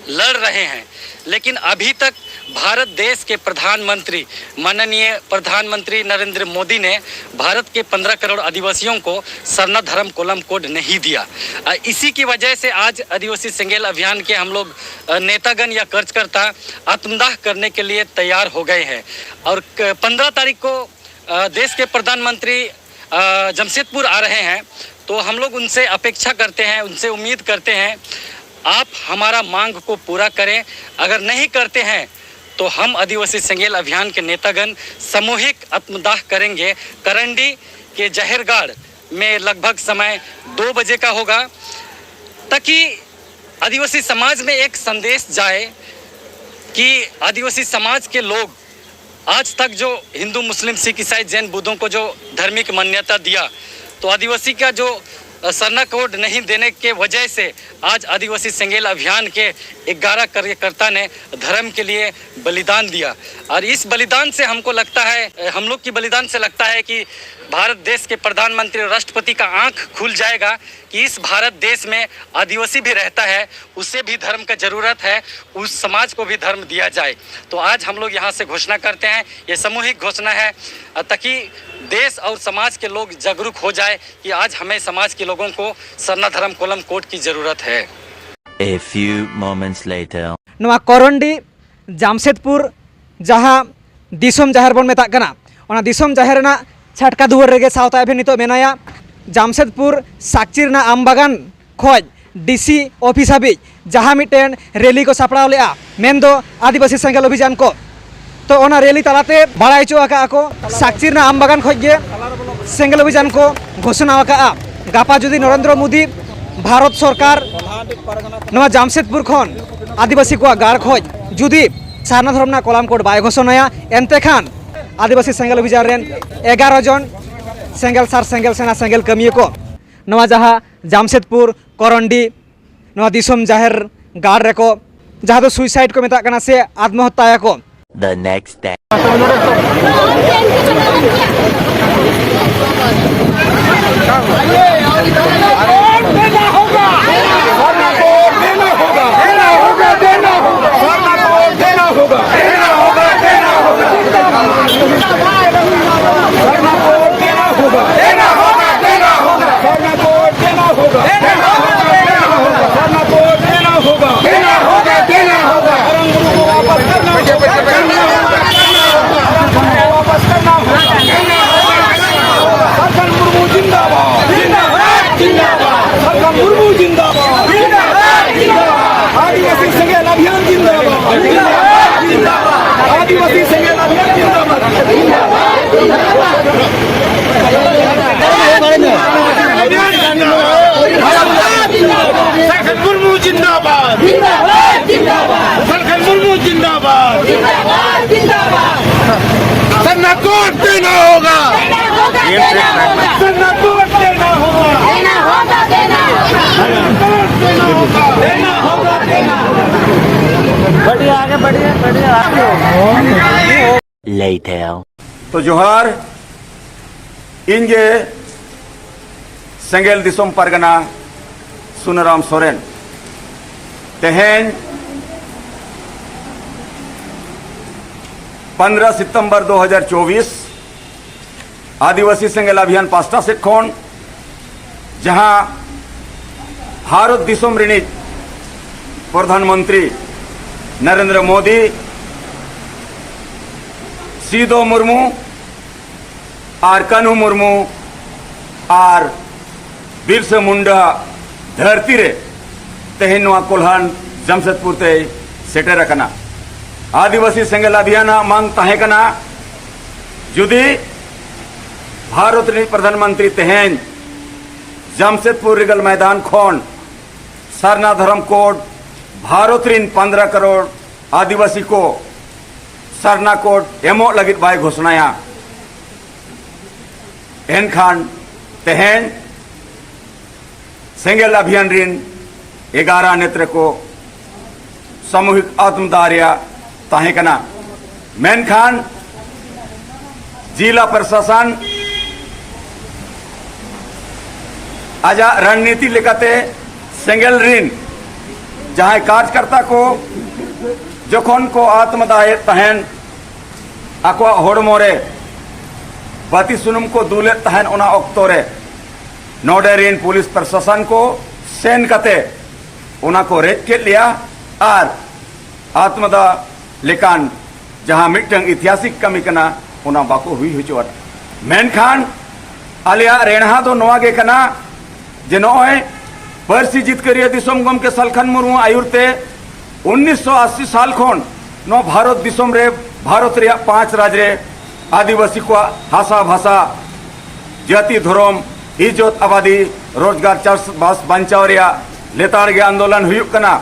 लड़ रहे हैं। लेकिन अभी तक भारत देश के प्रधानमंत्री, माननीय प्रधानमंत्री नरेंद्र मोदी ने भारत के पन्द्रह करोड़ आदिवासियों को सरना धर्म कोलम कोड नहीं दिया। अ, इसी की वजह से आज आदिवासी सेंगेल अभियान के हम लोग, अ, नेतागण या कार्यकर्ता आत्मदाह करने के लिए तैयार हो गए हैं। और क-, पन्द्रह तारीख को, अ, देश के प्रधानमंत्री, अ, जमशेदपुर आ रहे हैं, तो हम लोग उनसे अपेक्षा करते हैं, उनसे उम्मीद करते हैं, आप हमारा मांग को पूरा करें। अगर नहीं करते हैं, तो हम आदिवासी सेंगेल अभियान के नेतागण सामूहिक आत्मदाह करेंगे। करंडी के जहेरगाड़ में लगभग समय दो बजे का होगा, ताकि आदिवासी समाज में एक संदेश जाए कि आदिवासी समाज के लोग आज तक जो हिंदू, मुस्लिम, सिख, ईसाई, जैन, बुद्धों को जो धार्मिक मान्यता दिया, तो आदिवासी का जो, अ, सरना कोड नहीं देने के वजह से आज आदिवासी सेंगेल अभियान के ग्यारह कार्यकर्ता ने धर्म के लिए बलिदान दिया। और इस बलिदान से हमको लगता है, अ, हम लोग की बलिदान से लगता है कि भारत देश के प्रधानमंत्री और राष्ट्रपति का आंख खुल जाएगा कि इस भारत देश में आदिवासी भी रहता है, उसे भी धर्म का जरूरत है, उस समाज को भी धर्म दिया जाए। तो आज हम लोग यहाँ से घोषणा करते हैं, ये सामूहिक घोषणा है, अ, ताकि देश और समाज के लोग जागरूक हो जाए कि आज हमें समाज के लोगों को सरना धर्म कोलम कोड की जरूरत है। A few moments later. ᱱᱚᱣᱟ ᱠᱚᱨᱚᱱᱰᱤ ᱡᱟᱢᱥᱮᱫᱽᱯᱩᱨ, ᱡᱟᱦᱟᱸ ᱫᱤᱥᱚᱢ ᱡᱟᱦᱮᱨ ᱵᱚᱱ ᱢᱮᱛᱟᱜ ᱠᱟᱱᱟ, ᱚᱱᱟ ᱫᱤᱥᱚᱢ ᱡᱟᱦᱮᱨ ᱨᱮᱱᱟᱜ ᱪᱷᱟᱴᱠᱟ ᱫᱩᱣᱟᱹᱨ ᱨᱮᱜᱮ ᱥᱟᱶᱛᱟ ᱮᱵᱷᱮᱱ ᱱᱤᱛᱚᱜ ᱢᱮᱱᱟᱭᱟ᱾ ᱡᱟᱢᱥᱮᱫᱽᱯᱩᱨ ᱥᱟᱠᱪᱤ ᱨᱮᱱᱟᱜ ᱟᱢ ᱵᱟᱜᱟᱱ ᱠᱷᱚᱡ ᱰᱤᱥᱤ ᱚᱯᱷᱤᱥ ᱦᱟᱹᱵᱤᱡ ᱡᱟᱦᱟᱸ ᱢᱤᱫᱴᱮᱱ ᱨᱮᱞᱤ ᱠᱚ ᱥᱟᱯᱲᱟᱣ ᱞᱮᱫᱼᱟ, ᱢᱮᱱᱫᱚ ᱟᱹᱫᱤᱵᱟᱹᱥᱤ ᱥᱮᱸᱜᱮᱞ ᱚᱵᱷᱤᱡᱟᱱ ᱠᱚ᱾ ᱛᱚ, ᱚᱱᱟ ᱨᱮᱞᱤ ᱛᱟᱞᱟᱛᱮ ᱵᱟᱲᱟᱭ ᱦᱚᱪᱚ ᱟᱠᱟᱫᱼᱟ ᱠᱚ, ᱥᱟᱠᱪᱤ ᱨᱮᱱᱟᱜ ᱟᱢ ᱵᱟᱜᱟᱱ ᱠᱷᱚᱡ ᱜᱮ ᱥᱮᱸᱜᱮᱞ ᱚᱵᱷᱤᱡᱟᱱ ᱠᱚ ᱜᱷᱳᱥᱚᱱᱟ ᱟᱠᱟᱫᱼᱟ᱾ ᱜᱟᱯᱟ ᱡᱩᱫᱤ ᱱᱚᱨᱮᱱᱫᱨᱚ ᱢᱳᱫᱤ ᱵᱷᱟᱨᱚᱛ ᱥᱚᱨᱠᱟᱨ ᱱᱚᱣᱟ ᱡᱟᱢᱥᱮᱫᱽᱯᱩᱨ ᱠᱷᱚᱱ ᱟᱹᱫᱤᱵᱟᱹᱥᱤ ᱠᱚᱣᱟᱜ ᱜᱟᱲ ᱠᱷᱚᱡ ᱡᱩᱫᱤ ᱥᱟᱨᱱᱟ ᱫᱷᱚᱨᱚᱢ ᱨᱮᱱᱟᱜ ᱠᱚᱞᱟᱢ ᱠᱳᱰ ᱵᱟᱭ ᱜᱷᱳᱥᱚᱱᱟᱭᱟ, ᱮᱱᱛᱮ ᱠᱷᱟᱱ ᱟᱹᱫᱤᱵᱟᱹᱥᱤ ᱥᱮᱸᱜᱮᱞ ᱚᱵᱷᱤᱡᱟᱱ ᱨᱮᱱ ᱮᱜᱟᱨᱚ ᱡᱚᱱ ᱥᱮᱸᱜᱮᱞ ᱥᱟᱨ ᱥᱮᱸᱜᱮᱞ ᱥᱮᱱᱟ ᱥᱮᱸᱜᱮᱞ ᱠᱟᱹᱢᱤᱭᱟᱹ ᱠᱚ ᱱᱚᱣᱟ ᱡᱟᱦᱟᱸ ᱡᱟᱢᱥᱮᱫᱽᱯᱩᱨ ᱠᱚᱨᱚᱱᱰᱤ ᱱᱚᱣᱟ ᱫᱤᱥᱚᱢ ᱡᱟᱦᱮᱨ ᱜᱟᱲ ᱨᱮᱠᱚ, ᱡᱟᱦᱟᱸ ᱫᱚ ᱥᱩᱭᱥᱟᱭᱤᱰ ᱠᱚ ᱢᱮᱛᱟᱜ ᱠᱟᱱᱟ ᱥᱮ ᱟᱛᱢᱚᱦᱚᱛᱛᱟᱭᱟᱠᱚ᱾ The next day. सरगम मुर्मू जिंदाबाद। जिंदाबाद, जिंदाबाद। सरगम मुर्मू जिंदाबाद। जिंदाबाद, जिंदाबाद। आदिवासी संगेल अभियान जिंदाबाद। जिंदाबाद, जिंदाबाद। आदिवासी संगेल अभियान जिंदाबाद। सरगम मुर्मू जिंदाबाद। जिंदाबाद, जिंदाबाद। सरगम मुर्मू जिंदाबाद। जिंदाबाद, जिंदाबाद। सरना कोड देना होगा। देना होगा, देना होगा। सरना कोड देना होगा। देना होगा, देना होगा। सरना कोड देना होगा। देना होगा, देना होगा। बढ़िए, आगे बढ़िए, बढ़िए, आगे। Later. ᱛᱚ ᱡᱚᱦᱟᱨ, ᱤᱧ ᱜᱮ ᱥᱮᱸᱜᱮᱞ ᱫᱤᱥᱚᱢ ᱯᱟᱨᱜᱟᱱᱟ ᱥᱩᱱᱟᱨᱟᱢ ᱥᱚᱨᱮᱱ᱾ ᱛᱮᱦᱮᱧ ᱯᱚᱱᱨᱚ ᱥᱤᱛᱚᱢᱵᱚᱨ ᱫᱩ ᱦᱟᱡᱟᱨ ᱪᱚᱵᱵᱤᱥ, ᱟᱹᱫᱤᱵᱟᱹᱥᱤ ᱥᱮᱸᱜᱮᱞ ᱚᱵᱷᱤᱭᱟᱱ ᱯᱟᱥᱴᱟ ᱥᱮᱫ ᱠᱷᱚᱱ ᱡᱟᱦᱟᱸ ᱵᱷᱟᱨᱚᱛ ᱫᱤᱥᱚᱢ ᱨᱤᱱᱤᱡ ᱯᱨᱚᱫᱷᱟᱱ ᱢᱚᱱᱛᱨᱤ ᱱᱚᱨᱮᱱᱫᱨᱚ ᱢᱳᱫᱤ, ᱥᱤᱫᱚ ᱢᱩᱨᱢᱩ ᱟᱨ ᱠᱟᱹᱱᱦᱩ ᱢᱩᱨᱢᱩ ᱟᱨ ᱵᱤᱨᱥᱟ ᱢᱩᱱᱰᱟ ᱫᱷᱟᱹᱨᱛᱤ ᱨᱮ ᱛᱮᱦᱮᱧ ᱱᱚᱣᱟ ᱠᱚᱞᱦᱟᱱ ᱡᱟᱢᱥᱮᱫᱽᱯᱩᱨ ᱛᱮᱭ ᱥᱮᱴᱮᱨ ᱟᱠᱟᱱᱟ᱾ ᱟᱹᱫᱤᱵᱟᱹᱥᱤ ᱥᱮᱸᱜᱮᱞ ᱟᱵᱷᱤᱭᱟᱱᱟᱜ ᱢᱟᱝ ᱛᱟᱦᱮᱸ ᱠᱟᱱᱟ, ᱡᱩᱫᱤ ᱵᱷᱟᱨᱚᱛ ᱨᱤᱱᱤᱡ ᱯᱨᱚᱫᱷᱟᱱ ᱢᱚᱱᱛᱨᱤ ᱛᱮᱦᱮᱧ ᱡᱟᱢᱥᱮᱫᱽᱯᱩᱨ ᱨᱤᱜᱟᱞ ᱢᱚᱭᱫᱟᱱ ᱠᱷᱚᱱ ᱥᱟᱨᱱᱟ ᱫᱷᱚᱨᱚᱢ ᱠᱳᱰ ᱵᱷᱟᱨᱚᱛ ᱨᱤᱱ ᱯᱚᱱᱫᱽᱨᱚ ᱠᱟᱨᱳᱲ ᱟᱹᱫᱤᱵᱟᱹᱥᱤ ᱠᱚ ᱥᱟᱨᱱᱟ ᱠᱳᱰ ᱮᱢᱚᱜ ᱞᱟᱹᱜᱤᱫ ᱵᱟᱭ ᱜᱷᱳᱥᱚᱱᱟᱭᱟ, ᱮᱱᱠᱷᱟᱱ ᱛᱮᱦᱮᱧ ᱥᱮᱸᱜᱮᱞ ᱟᱵᱷᱤᱭᱟᱱ ᱨᱤᱱ ᱮᱜᱟᱨᱚ ᱱᱮᱛᱨᱮ ᱠᱚ ᱥᱟᱢᱩᱦᱤᱠ ᱟᱛᱢᱚᱫᱟᱦ ᱨᱮᱭᱟᱜ ᱛᱟᱦᱮᱸ ᱠᱟᱱᱟ᱾ ᱢᱮᱱᱠᱷᱟᱱ ᱡᱤᱞᱟ ᱯᱨᱚᱥᱟᱥᱚᱱ ᱟᱡᱟᱜ ᱨᱚᱱᱱᱤᱛᱤ ᱞᱮᱠᱟᱛᱮ ᱥᱮᱸᱜᱮᱞ ᱨᱤᱱ ᱡᱟᱦᱟᱸᱭ ᱠᱟᱨᱡᱽᱠᱟᱨᱛᱟ ᱠᱚ ᱡᱚᱠᱷᱚᱱ ᱠᱚ ᱟᱛᱢᱚᱫᱟᱦᱮᱫ ᱛᱟᱦᱮᱱ, ᱟᱠᱚᱣᱟᱜ ᱦᱚᱲᱢᱚ ᱨᱮ ᱵᱟᱹᱛᱤ ᱥᱩᱱᱩᱢ ᱠᱚ ᱫᱩᱞᱮᱫ ᱛᱟᱦᱮᱱ, ᱚᱱᱟ ᱚᱠᱛᱚ ᱨᱮ ᱱᱚᱰᱮ ᱨᱤᱱ ᱯᱩᱞᱤᱥ ᱯᱨᱚᱥᱟᱥᱚᱱ ᱠᱚ ᱥᱮᱱ ᱠᱟᱛᱮ ᱚᱱᱟ ᱠᱚ ᱨᱮᱡ ᱠᱮᱫ ᱞᱮᱭᱟ ᱟᱨ ᱟᱛᱢᱟᱫᱟ ᱞᱮᱠᱟᱱ ᱡᱟᱦᱟᱸ ᱢᱤᱫᱴᱟᱝ ᱤᱛᱤᱦᱟᱥᱤᱠ ᱠᱟᱹᱢᱤ ᱠᱟᱱᱟ, ᱚᱱᱟ ᱵᱟᱠᱚ ᱦᱩᱭ ᱦᱚᱪᱚᱣᱟᱫ᱾ ᱢᱮᱱᱠᱷᱟᱱ ᱟᱞᱮᱭᱟᱜ ᱨᱮᱬᱦᱟ ᱫᱚ ᱱᱚᱣᱟ ᱜᱮ ᱠᱟᱱᱟ ᱡᱮ ᱱᱚᱜᱼᱚᱭ ᱯᱟᱹᱨᱥᱤ ᱡᱤᱛᱠᱟᱹᱨᱤᱭᱟᱹ ᱫᱤᱥᱚᱢ ᱜᱚᱢᱠᱮ ᱥᱟᱞᱠᱷᱟᱱ ᱢᱩᱨᱢᱩ ᱟᱹᱭᱩᱨ ᱛᱮ ᱩᱱᱤᱥᱥᱚ ᱟᱥᱤ ᱥᱟᱞ ᱠᱷᱚᱱ ᱱᱚᱣᱟ ᱵᱷᱟᱨᱚᱛ ᱫᱤᱥᱚᱢ ᱨᱮ, ᱵᱷᱟᱨᱚᱛ ᱨᱮᱭᱟᱜ ᱯᱟᱸᱪ ᱨᱟᱡᱽ ᱨᱮ ᱟᱹᱫᱤᱵᱟᱹᱥᱤ ᱠᱚᱣᱟᱜ ᱦᱟᱥᱟ ᱵᱷᱟᱥᱟ, ᱡᱟᱹᱛᱤ, ᱫᱷᱚᱨᱚᱢ, ᱤᱡᱽᱡᱚᱛ, ᱟᱵᱟᱫᱤ, ᱨᱳᱡᱽᱜᱟᱨ, ᱪᱟᱥᱵᱟᱥ ᱵᱟᱧᱪᱟᱣ ᱨᱮᱭᱟᱜ ᱞᱮᱛᱟᱲ ᱜᱮ ᱟᱱᱫᱳᱞᱚᱱ ᱦᱩᱭᱩᱜ ᱠᱟᱱᱟ᱾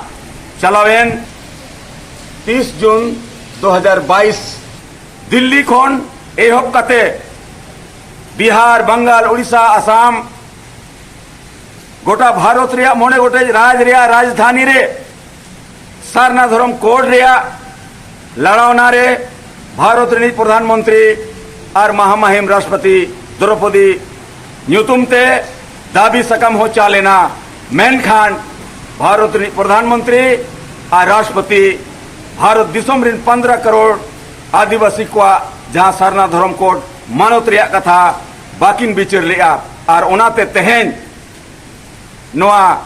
ᱪᱟᱞᱟᱣᱮᱱ ᱛᱤᱥ ᱡᱩᱱ ᱫᱩ ᱦᱟᱡᱟᱨ ᱵᱟᱭᱤᱥ ᱫᱤᱞᱞᱤ ᱠᱷᱚᱱ ᱮᱦᱚᱵ ᱠᱟᱛᱮ ᱵᱤᱦᱟᱨ, ᱵᱟᱝᱜᱟᱞ, ᱩᱲᱤᱥᱥᱟ, ᱟᱥᱟᱢ, ᱜᱚᱴᱟ ᱵᱷᱟᱨᱚᱛ ᱨᱮᱭᱟᱜ ᱢᱚᱬᱮ ᱜᱚᱴᱮᱡ ᱨᱟᱡᱽ ᱨᱮᱭᱟᱜ ᱨᱟᱡᱽᱫᱷᱟᱱᱤ ᱨᱮ ᱥᱟᱨᱱᱟ ᱫᱷᱚᱨᱚᱢ ᱠᱳᱰ ᱨᱮᱭᱟᱜ ᱞᱟᱲᱟᱣᱱᱟ ᱨᱮ ᱵᱷᱟᱨᱚᱛ ᱨᱤᱱᱤᱡ ᱯᱨᱚᱫᱷᱟᱱ ᱢᱚᱱᱛᱨᱤ ᱟᱨ ᱢᱟᱦᱟᱢᱟᱦᱤᱢ ᱨᱟᱥᱴᱨᱚᱯᱚᱛᱤ ᱫᱨᱚᱯᱚᱫᱤ ᱧᱩᱛᱩᱢ ᱛᱮ ᱫᱟᱹᱵᱤ ᱥᱟᱠᱟᱢ ᱦᱚᱸ ᱪᱟᱞ ᱮᱱᱟ᱾ ᱢᱮᱱᱠᱷᱟᱱ ᱵᱷᱟᱨᱚᱛ ᱨᱤᱱᱤᱡ ᱯᱨᱚᱫᱷᱟᱱ ᱢᱚᱱᱛᱨᱤ ᱟᱨ ᱨᱟᱥᱴᱨᱚᱯᱚᱛᱤ ᱵᱷᱟᱨᱚᱛ ᱫᱤᱥᱚᱢ ᱨᱤᱱ ᱯᱚᱱᱫᱽᱨᱚ ᱠᱟᱨᱳᱲ ᱟᱹᱫᱤᱵᱟᱹᱥᱤ ᱠᱚᱣᱟᱜ ᱡᱟᱦᱟᱸ ᱥᱟᱨᱱᱟ ᱫᱷᱚᱨᱚᱢ ᱠᱳᱰ ᱢᱟᱱᱚᱛ ᱨᱮᱭᱟᱜ ᱠᱟᱛᱷᱟ ᱵᱟᱹᱠᱤᱱ ᱵᱤᱪᱟᱹᱨ ᱞᱮᱫᱼᱟ᱾ ᱟᱨ ᱚᱱᱟᱛᱮ ᱛᱮᱦᱮᱧ ᱱᱚᱣᱟ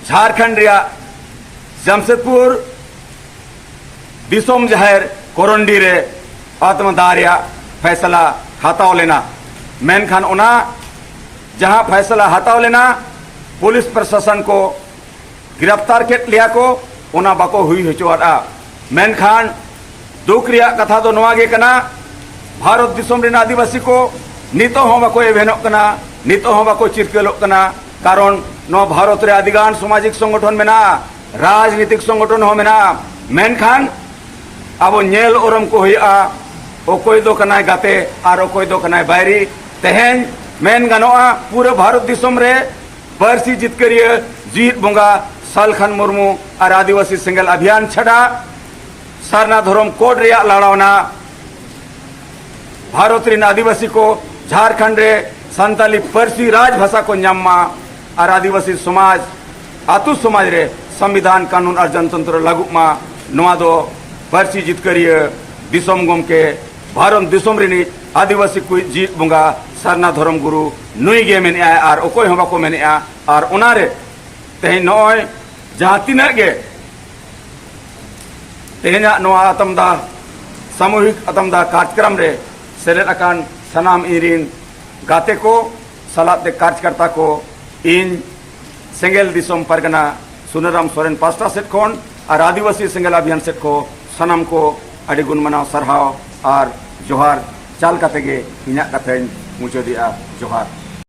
ᱡᱷᱟᱲᱠᱷᱚᱸᱰ ᱨᱮᱭᱟᱜ ᱡᱟᱢᱥᱮᱫᱽᱯᱩᱨ ᱫᱤᱥᱚᱢ ᱡᱟᱦᱮᱨ ᱠᱚᱨᱚᱱᱰᱤ ᱨᱮ ᱟᱛᱢᱟ ᱫᱟᱦ ᱨᱮᱭᱟᱜ ᱯᱷᱮᱥᱞᱟ ᱦᱟᱛᱟᱣ ᱞᱮᱱᱟ᱾ ᱢᱮᱱᱠᱷᱟᱱ ᱚᱱᱟ ᱡᱟᱦᱟᱸ ᱯᱷᱮᱥᱞᱟ ᱦᱟᱛᱟᱣ ᱞᱮᱱᱟ, ᱯᱩᱞᱤᱥ ᱯᱨᱚᱥᱟᱥᱚᱱ ᱠᱚ ᱜᱤᱨᱟᱯᱛᱟᱨ ᱠᱮᱫ ᱞᱮᱭᱟ ᱠᱚ, ᱚᱱᱟ ᱵᱟᱠᱚ ᱦᱩᱭ ᱦᱚᱪᱚᱣᱟᱫᱼᱟ᱾ ᱢᱮᱱᱠᱷᱟᱱ ᱫᱩᱠ ᱨᱮᱭᱟᱜ ᱠᱟᱛᱷᱟ ᱫᱚ ᱱᱚᱣᱟ ᱜᱮ ᱠᱟᱱᱟ, ᱵᱷᱟᱨᱚᱛ ᱫᱤᱥᱚᱢ ᱨᱮᱱ ᱟᱹᱫᱤᱵᱟᱹᱥᱤ ᱠᱚ ᱱᱤᱛᱚᱜ ᱦᱚᱸ ᱵᱟᱠᱚ ᱮᱵᱷᱮᱱᱚᱜ ᱠᱟᱱᱟ, ᱱᱤᱛᱚᱜ ᱦᱚᱸ ᱵᱟᱠᱚ ᱪᱤᱨᱠᱟᱹᱞᱚᱜ ᱠᱟᱱᱟ᱾ ᱠᱟᱨᱚᱱ ᱱᱚᱣᱟ ᱵᱷᱟᱨᱚᱛ ᱨᱮ ᱟᱹᱰᱤᱜᱟᱱ ᱥᱟᱢᱟᱡᱤᱠ ᱥᱚᱝᱜᱚᱴᱷᱚᱱ ᱢᱮᱱᱟᱜᱼᱟ, ᱨᱟᱡᱽᱱᱤᱛᱤᱠ ᱥᱚᱝᱜᱚᱴᱷᱚᱱ ᱦᱚᱸ ᱢᱮᱱᱟᱜᱼᱟ, ᱢᱮᱱᱠᱷᱟᱱ ᱟᱵᱚ ᱧᱮᱞ ᱩᱨᱩᱢ ᱠᱚ ᱦᱩᱭᱩᱜᱼᱟ, ᱚᱠᱚᱭ ᱫᱚ ᱠᱟᱱᱟᱭ ᱜᱟᱛᱮ ᱟᱨ ᱚᱠᱚᱭ ᱫᱚ ᱠᱟᱱᱟᱭ ᱵᱟᱭᱨᱤ᱾ ᱛᱮᱦᱮᱧ ᱢᱮᱱ ᱜᱟᱱᱚᱜᱼᱟ, ᱯᱩᱨᱟᱹ ᱵᱷᱟᱨᱚᱛ ᱫᱤᱥᱚᱢ ᱨᱮ ᱯᱟᱹᱨᱥᱤ ᱡᱤᱛᱠᱟᱹᱨᱤᱭᱟᱹ ᱡᱤᱭᱤᱫ ᱵᱚᱸᱜᱟ ᱥᱟᱞᱠᱷᱟᱱ ᱢᱩᱨᱢᱩ ᱟᱨ ᱟᱹᱫᱤᱵᱟᱹᱥᱤ ᱥᱮᱸᱜᱮᱞ ᱚᱵᱷᱤᱭᱟᱱ ᱪᱷᱟᱰᱟ ᱥᱟᱨᱱᱟ ᱫᱷᱚᱨᱚᱢ ᱠᱳᱰ ᱨᱮᱭᱟᱜ ᱞᱟᱲᱟᱣᱱᱟ, ᱵᱷᱟᱨᱚᱛ ᱨᱮᱱ ᱟᱹᱫᱤᱵᱟᱹᱥᱤ ᱠᱚ ᱡᱷᱟᱲᱠᱷᱚᱸᱰ ᱨᱮ ᱥᱟᱱᱛᱟᱞᱤ ᱯᱟᱹᱨᱥᱤ ᱨᱟᱡᱽ ᱵᱷᱟᱥᱟ ᱠᱚ ᱧᱟᱢ ᱢᱟ ᱟᱨ ᱟᱹᱫᱤᱵᱟᱹᱥᱤ ᱥᱚᱢᱟᱡᱽ, ᱟᱹᱛᱩ ᱥᱚᱢᱟᱡᱽ ᱨᱮ ᱥᱚᱝᱵᱤᱫᱷᱟᱱ, ᱠᱟᱹᱱᱩᱱ ᱟᱨ ᱡᱚᱱᱛᱚᱱᱛᱨᱚ ᱞᱟᱹᱜᱩᱜ ᱢᱟ᱾ ᱱᱚᱣᱟ ᱫᱚ ᱯᱟᱹᱨᱥᱤ ᱡᱤᱛᱠᱟᱹᱨᱤᱭᱟᱹ ᱫᱤᱥᱚᱢ ᱜᱚᱢᱠᱮ, ᱵᱷᱟᱨᱚᱛ ᱫᱤᱥᱚᱢ ᱨᱤᱱᱤᱡ ᱟᱹᱫᱤᱵᱟᱹᱥᱤ ᱠᱚᱭᱤᱡ ᱡᱤᱭᱤᱫ ᱵᱚᱸᱜᱟ ᱥᱟᱨᱱᱟ ᱫᱷᱚᱨᱚᱢ ᱜᱩᱨᱩ ᱱᱩᱭ ᱜᱮ ᱢᱮᱱᱮᱜᱼᱟᱭ ᱟᱨ ᱚᱠᱚᱭ ᱦᱚᱸ ᱵᱟᱠᱚ ᱢᱮᱱᱮᱜᱼᱟ᱾ ᱟᱨ ᱚᱱᱟᱨᱮ ᱛᱮᱦᱮᱧ ᱱᱚᱜᱼᱚᱭ ᱡᱟᱦᱟᱸ ᱛᱤᱱᱟᱹᱜ ᱜᱮ ᱛᱮᱦᱮᱧᱟᱜ ᱱᱚᱣᱟ ᱟᱛᱟᱢ ᱫᱟᱦ, ᱥᱟᱢᱩᱦᱤᱠ ᱟᱛᱟᱢ ᱫᱟᱦ ᱠᱟᱨᱡᱚᱠᱨᱚᱢ ᱨᱮ ᱥᱮᱞᱮᱫ ᱟᱠᱟᱱ ᱥᱟᱱᱟᱢ ᱤᱧ ᱨᱤᱱ ᱜᱟᱛᱮ ᱠᱚ ᱥᱟᱞᱟᱜ ᱛᱮ ᱠᱟᱨᱡᱽᱠᱟᱨᱛᱟ ᱠᱚ, ᱤᱧ ᱥᱮᱸᱜᱮᱞ ᱫᱤᱥᱚᱢ ᱯᱟᱨᱜᱟᱱᱟ ᱥᱩᱱᱟᱹᱨᱟᱢ ᱥᱚᱨᱮᱱ ᱯᱟᱥᱴᱟ ᱥᱮᱫ ᱠᱷᱚᱱ ᱟᱨ ᱟᱹᱫᱤᱵᱟᱹᱥᱤ ᱥᱮᱸᱜᱮᱞ ᱚᱵᱷᱤᱭᱟᱱ ᱥᱮᱫ ᱠᱚ ᱥᱟᱱᱟᱢ ᱠᱚ ᱟᱹᱰᱤ ᱜᱩᱱ ᱢᱟᱱᱟᱣ ᱥᱟᱨᱦᱟᱣ ᱟᱨ ᱡᱚᱦᱟᱨ ᱪᱟᱞ ᱠᱟᱛᱮ ᱜᱮ ᱤᱧᱟᱹᱜ ᱠᱟᱛᱷᱟᱧ ᱢᱩᱪᱟᱹᱫᱮᱜᱼᱟ᱾ ᱡᱚᱦᱟᱨ᱾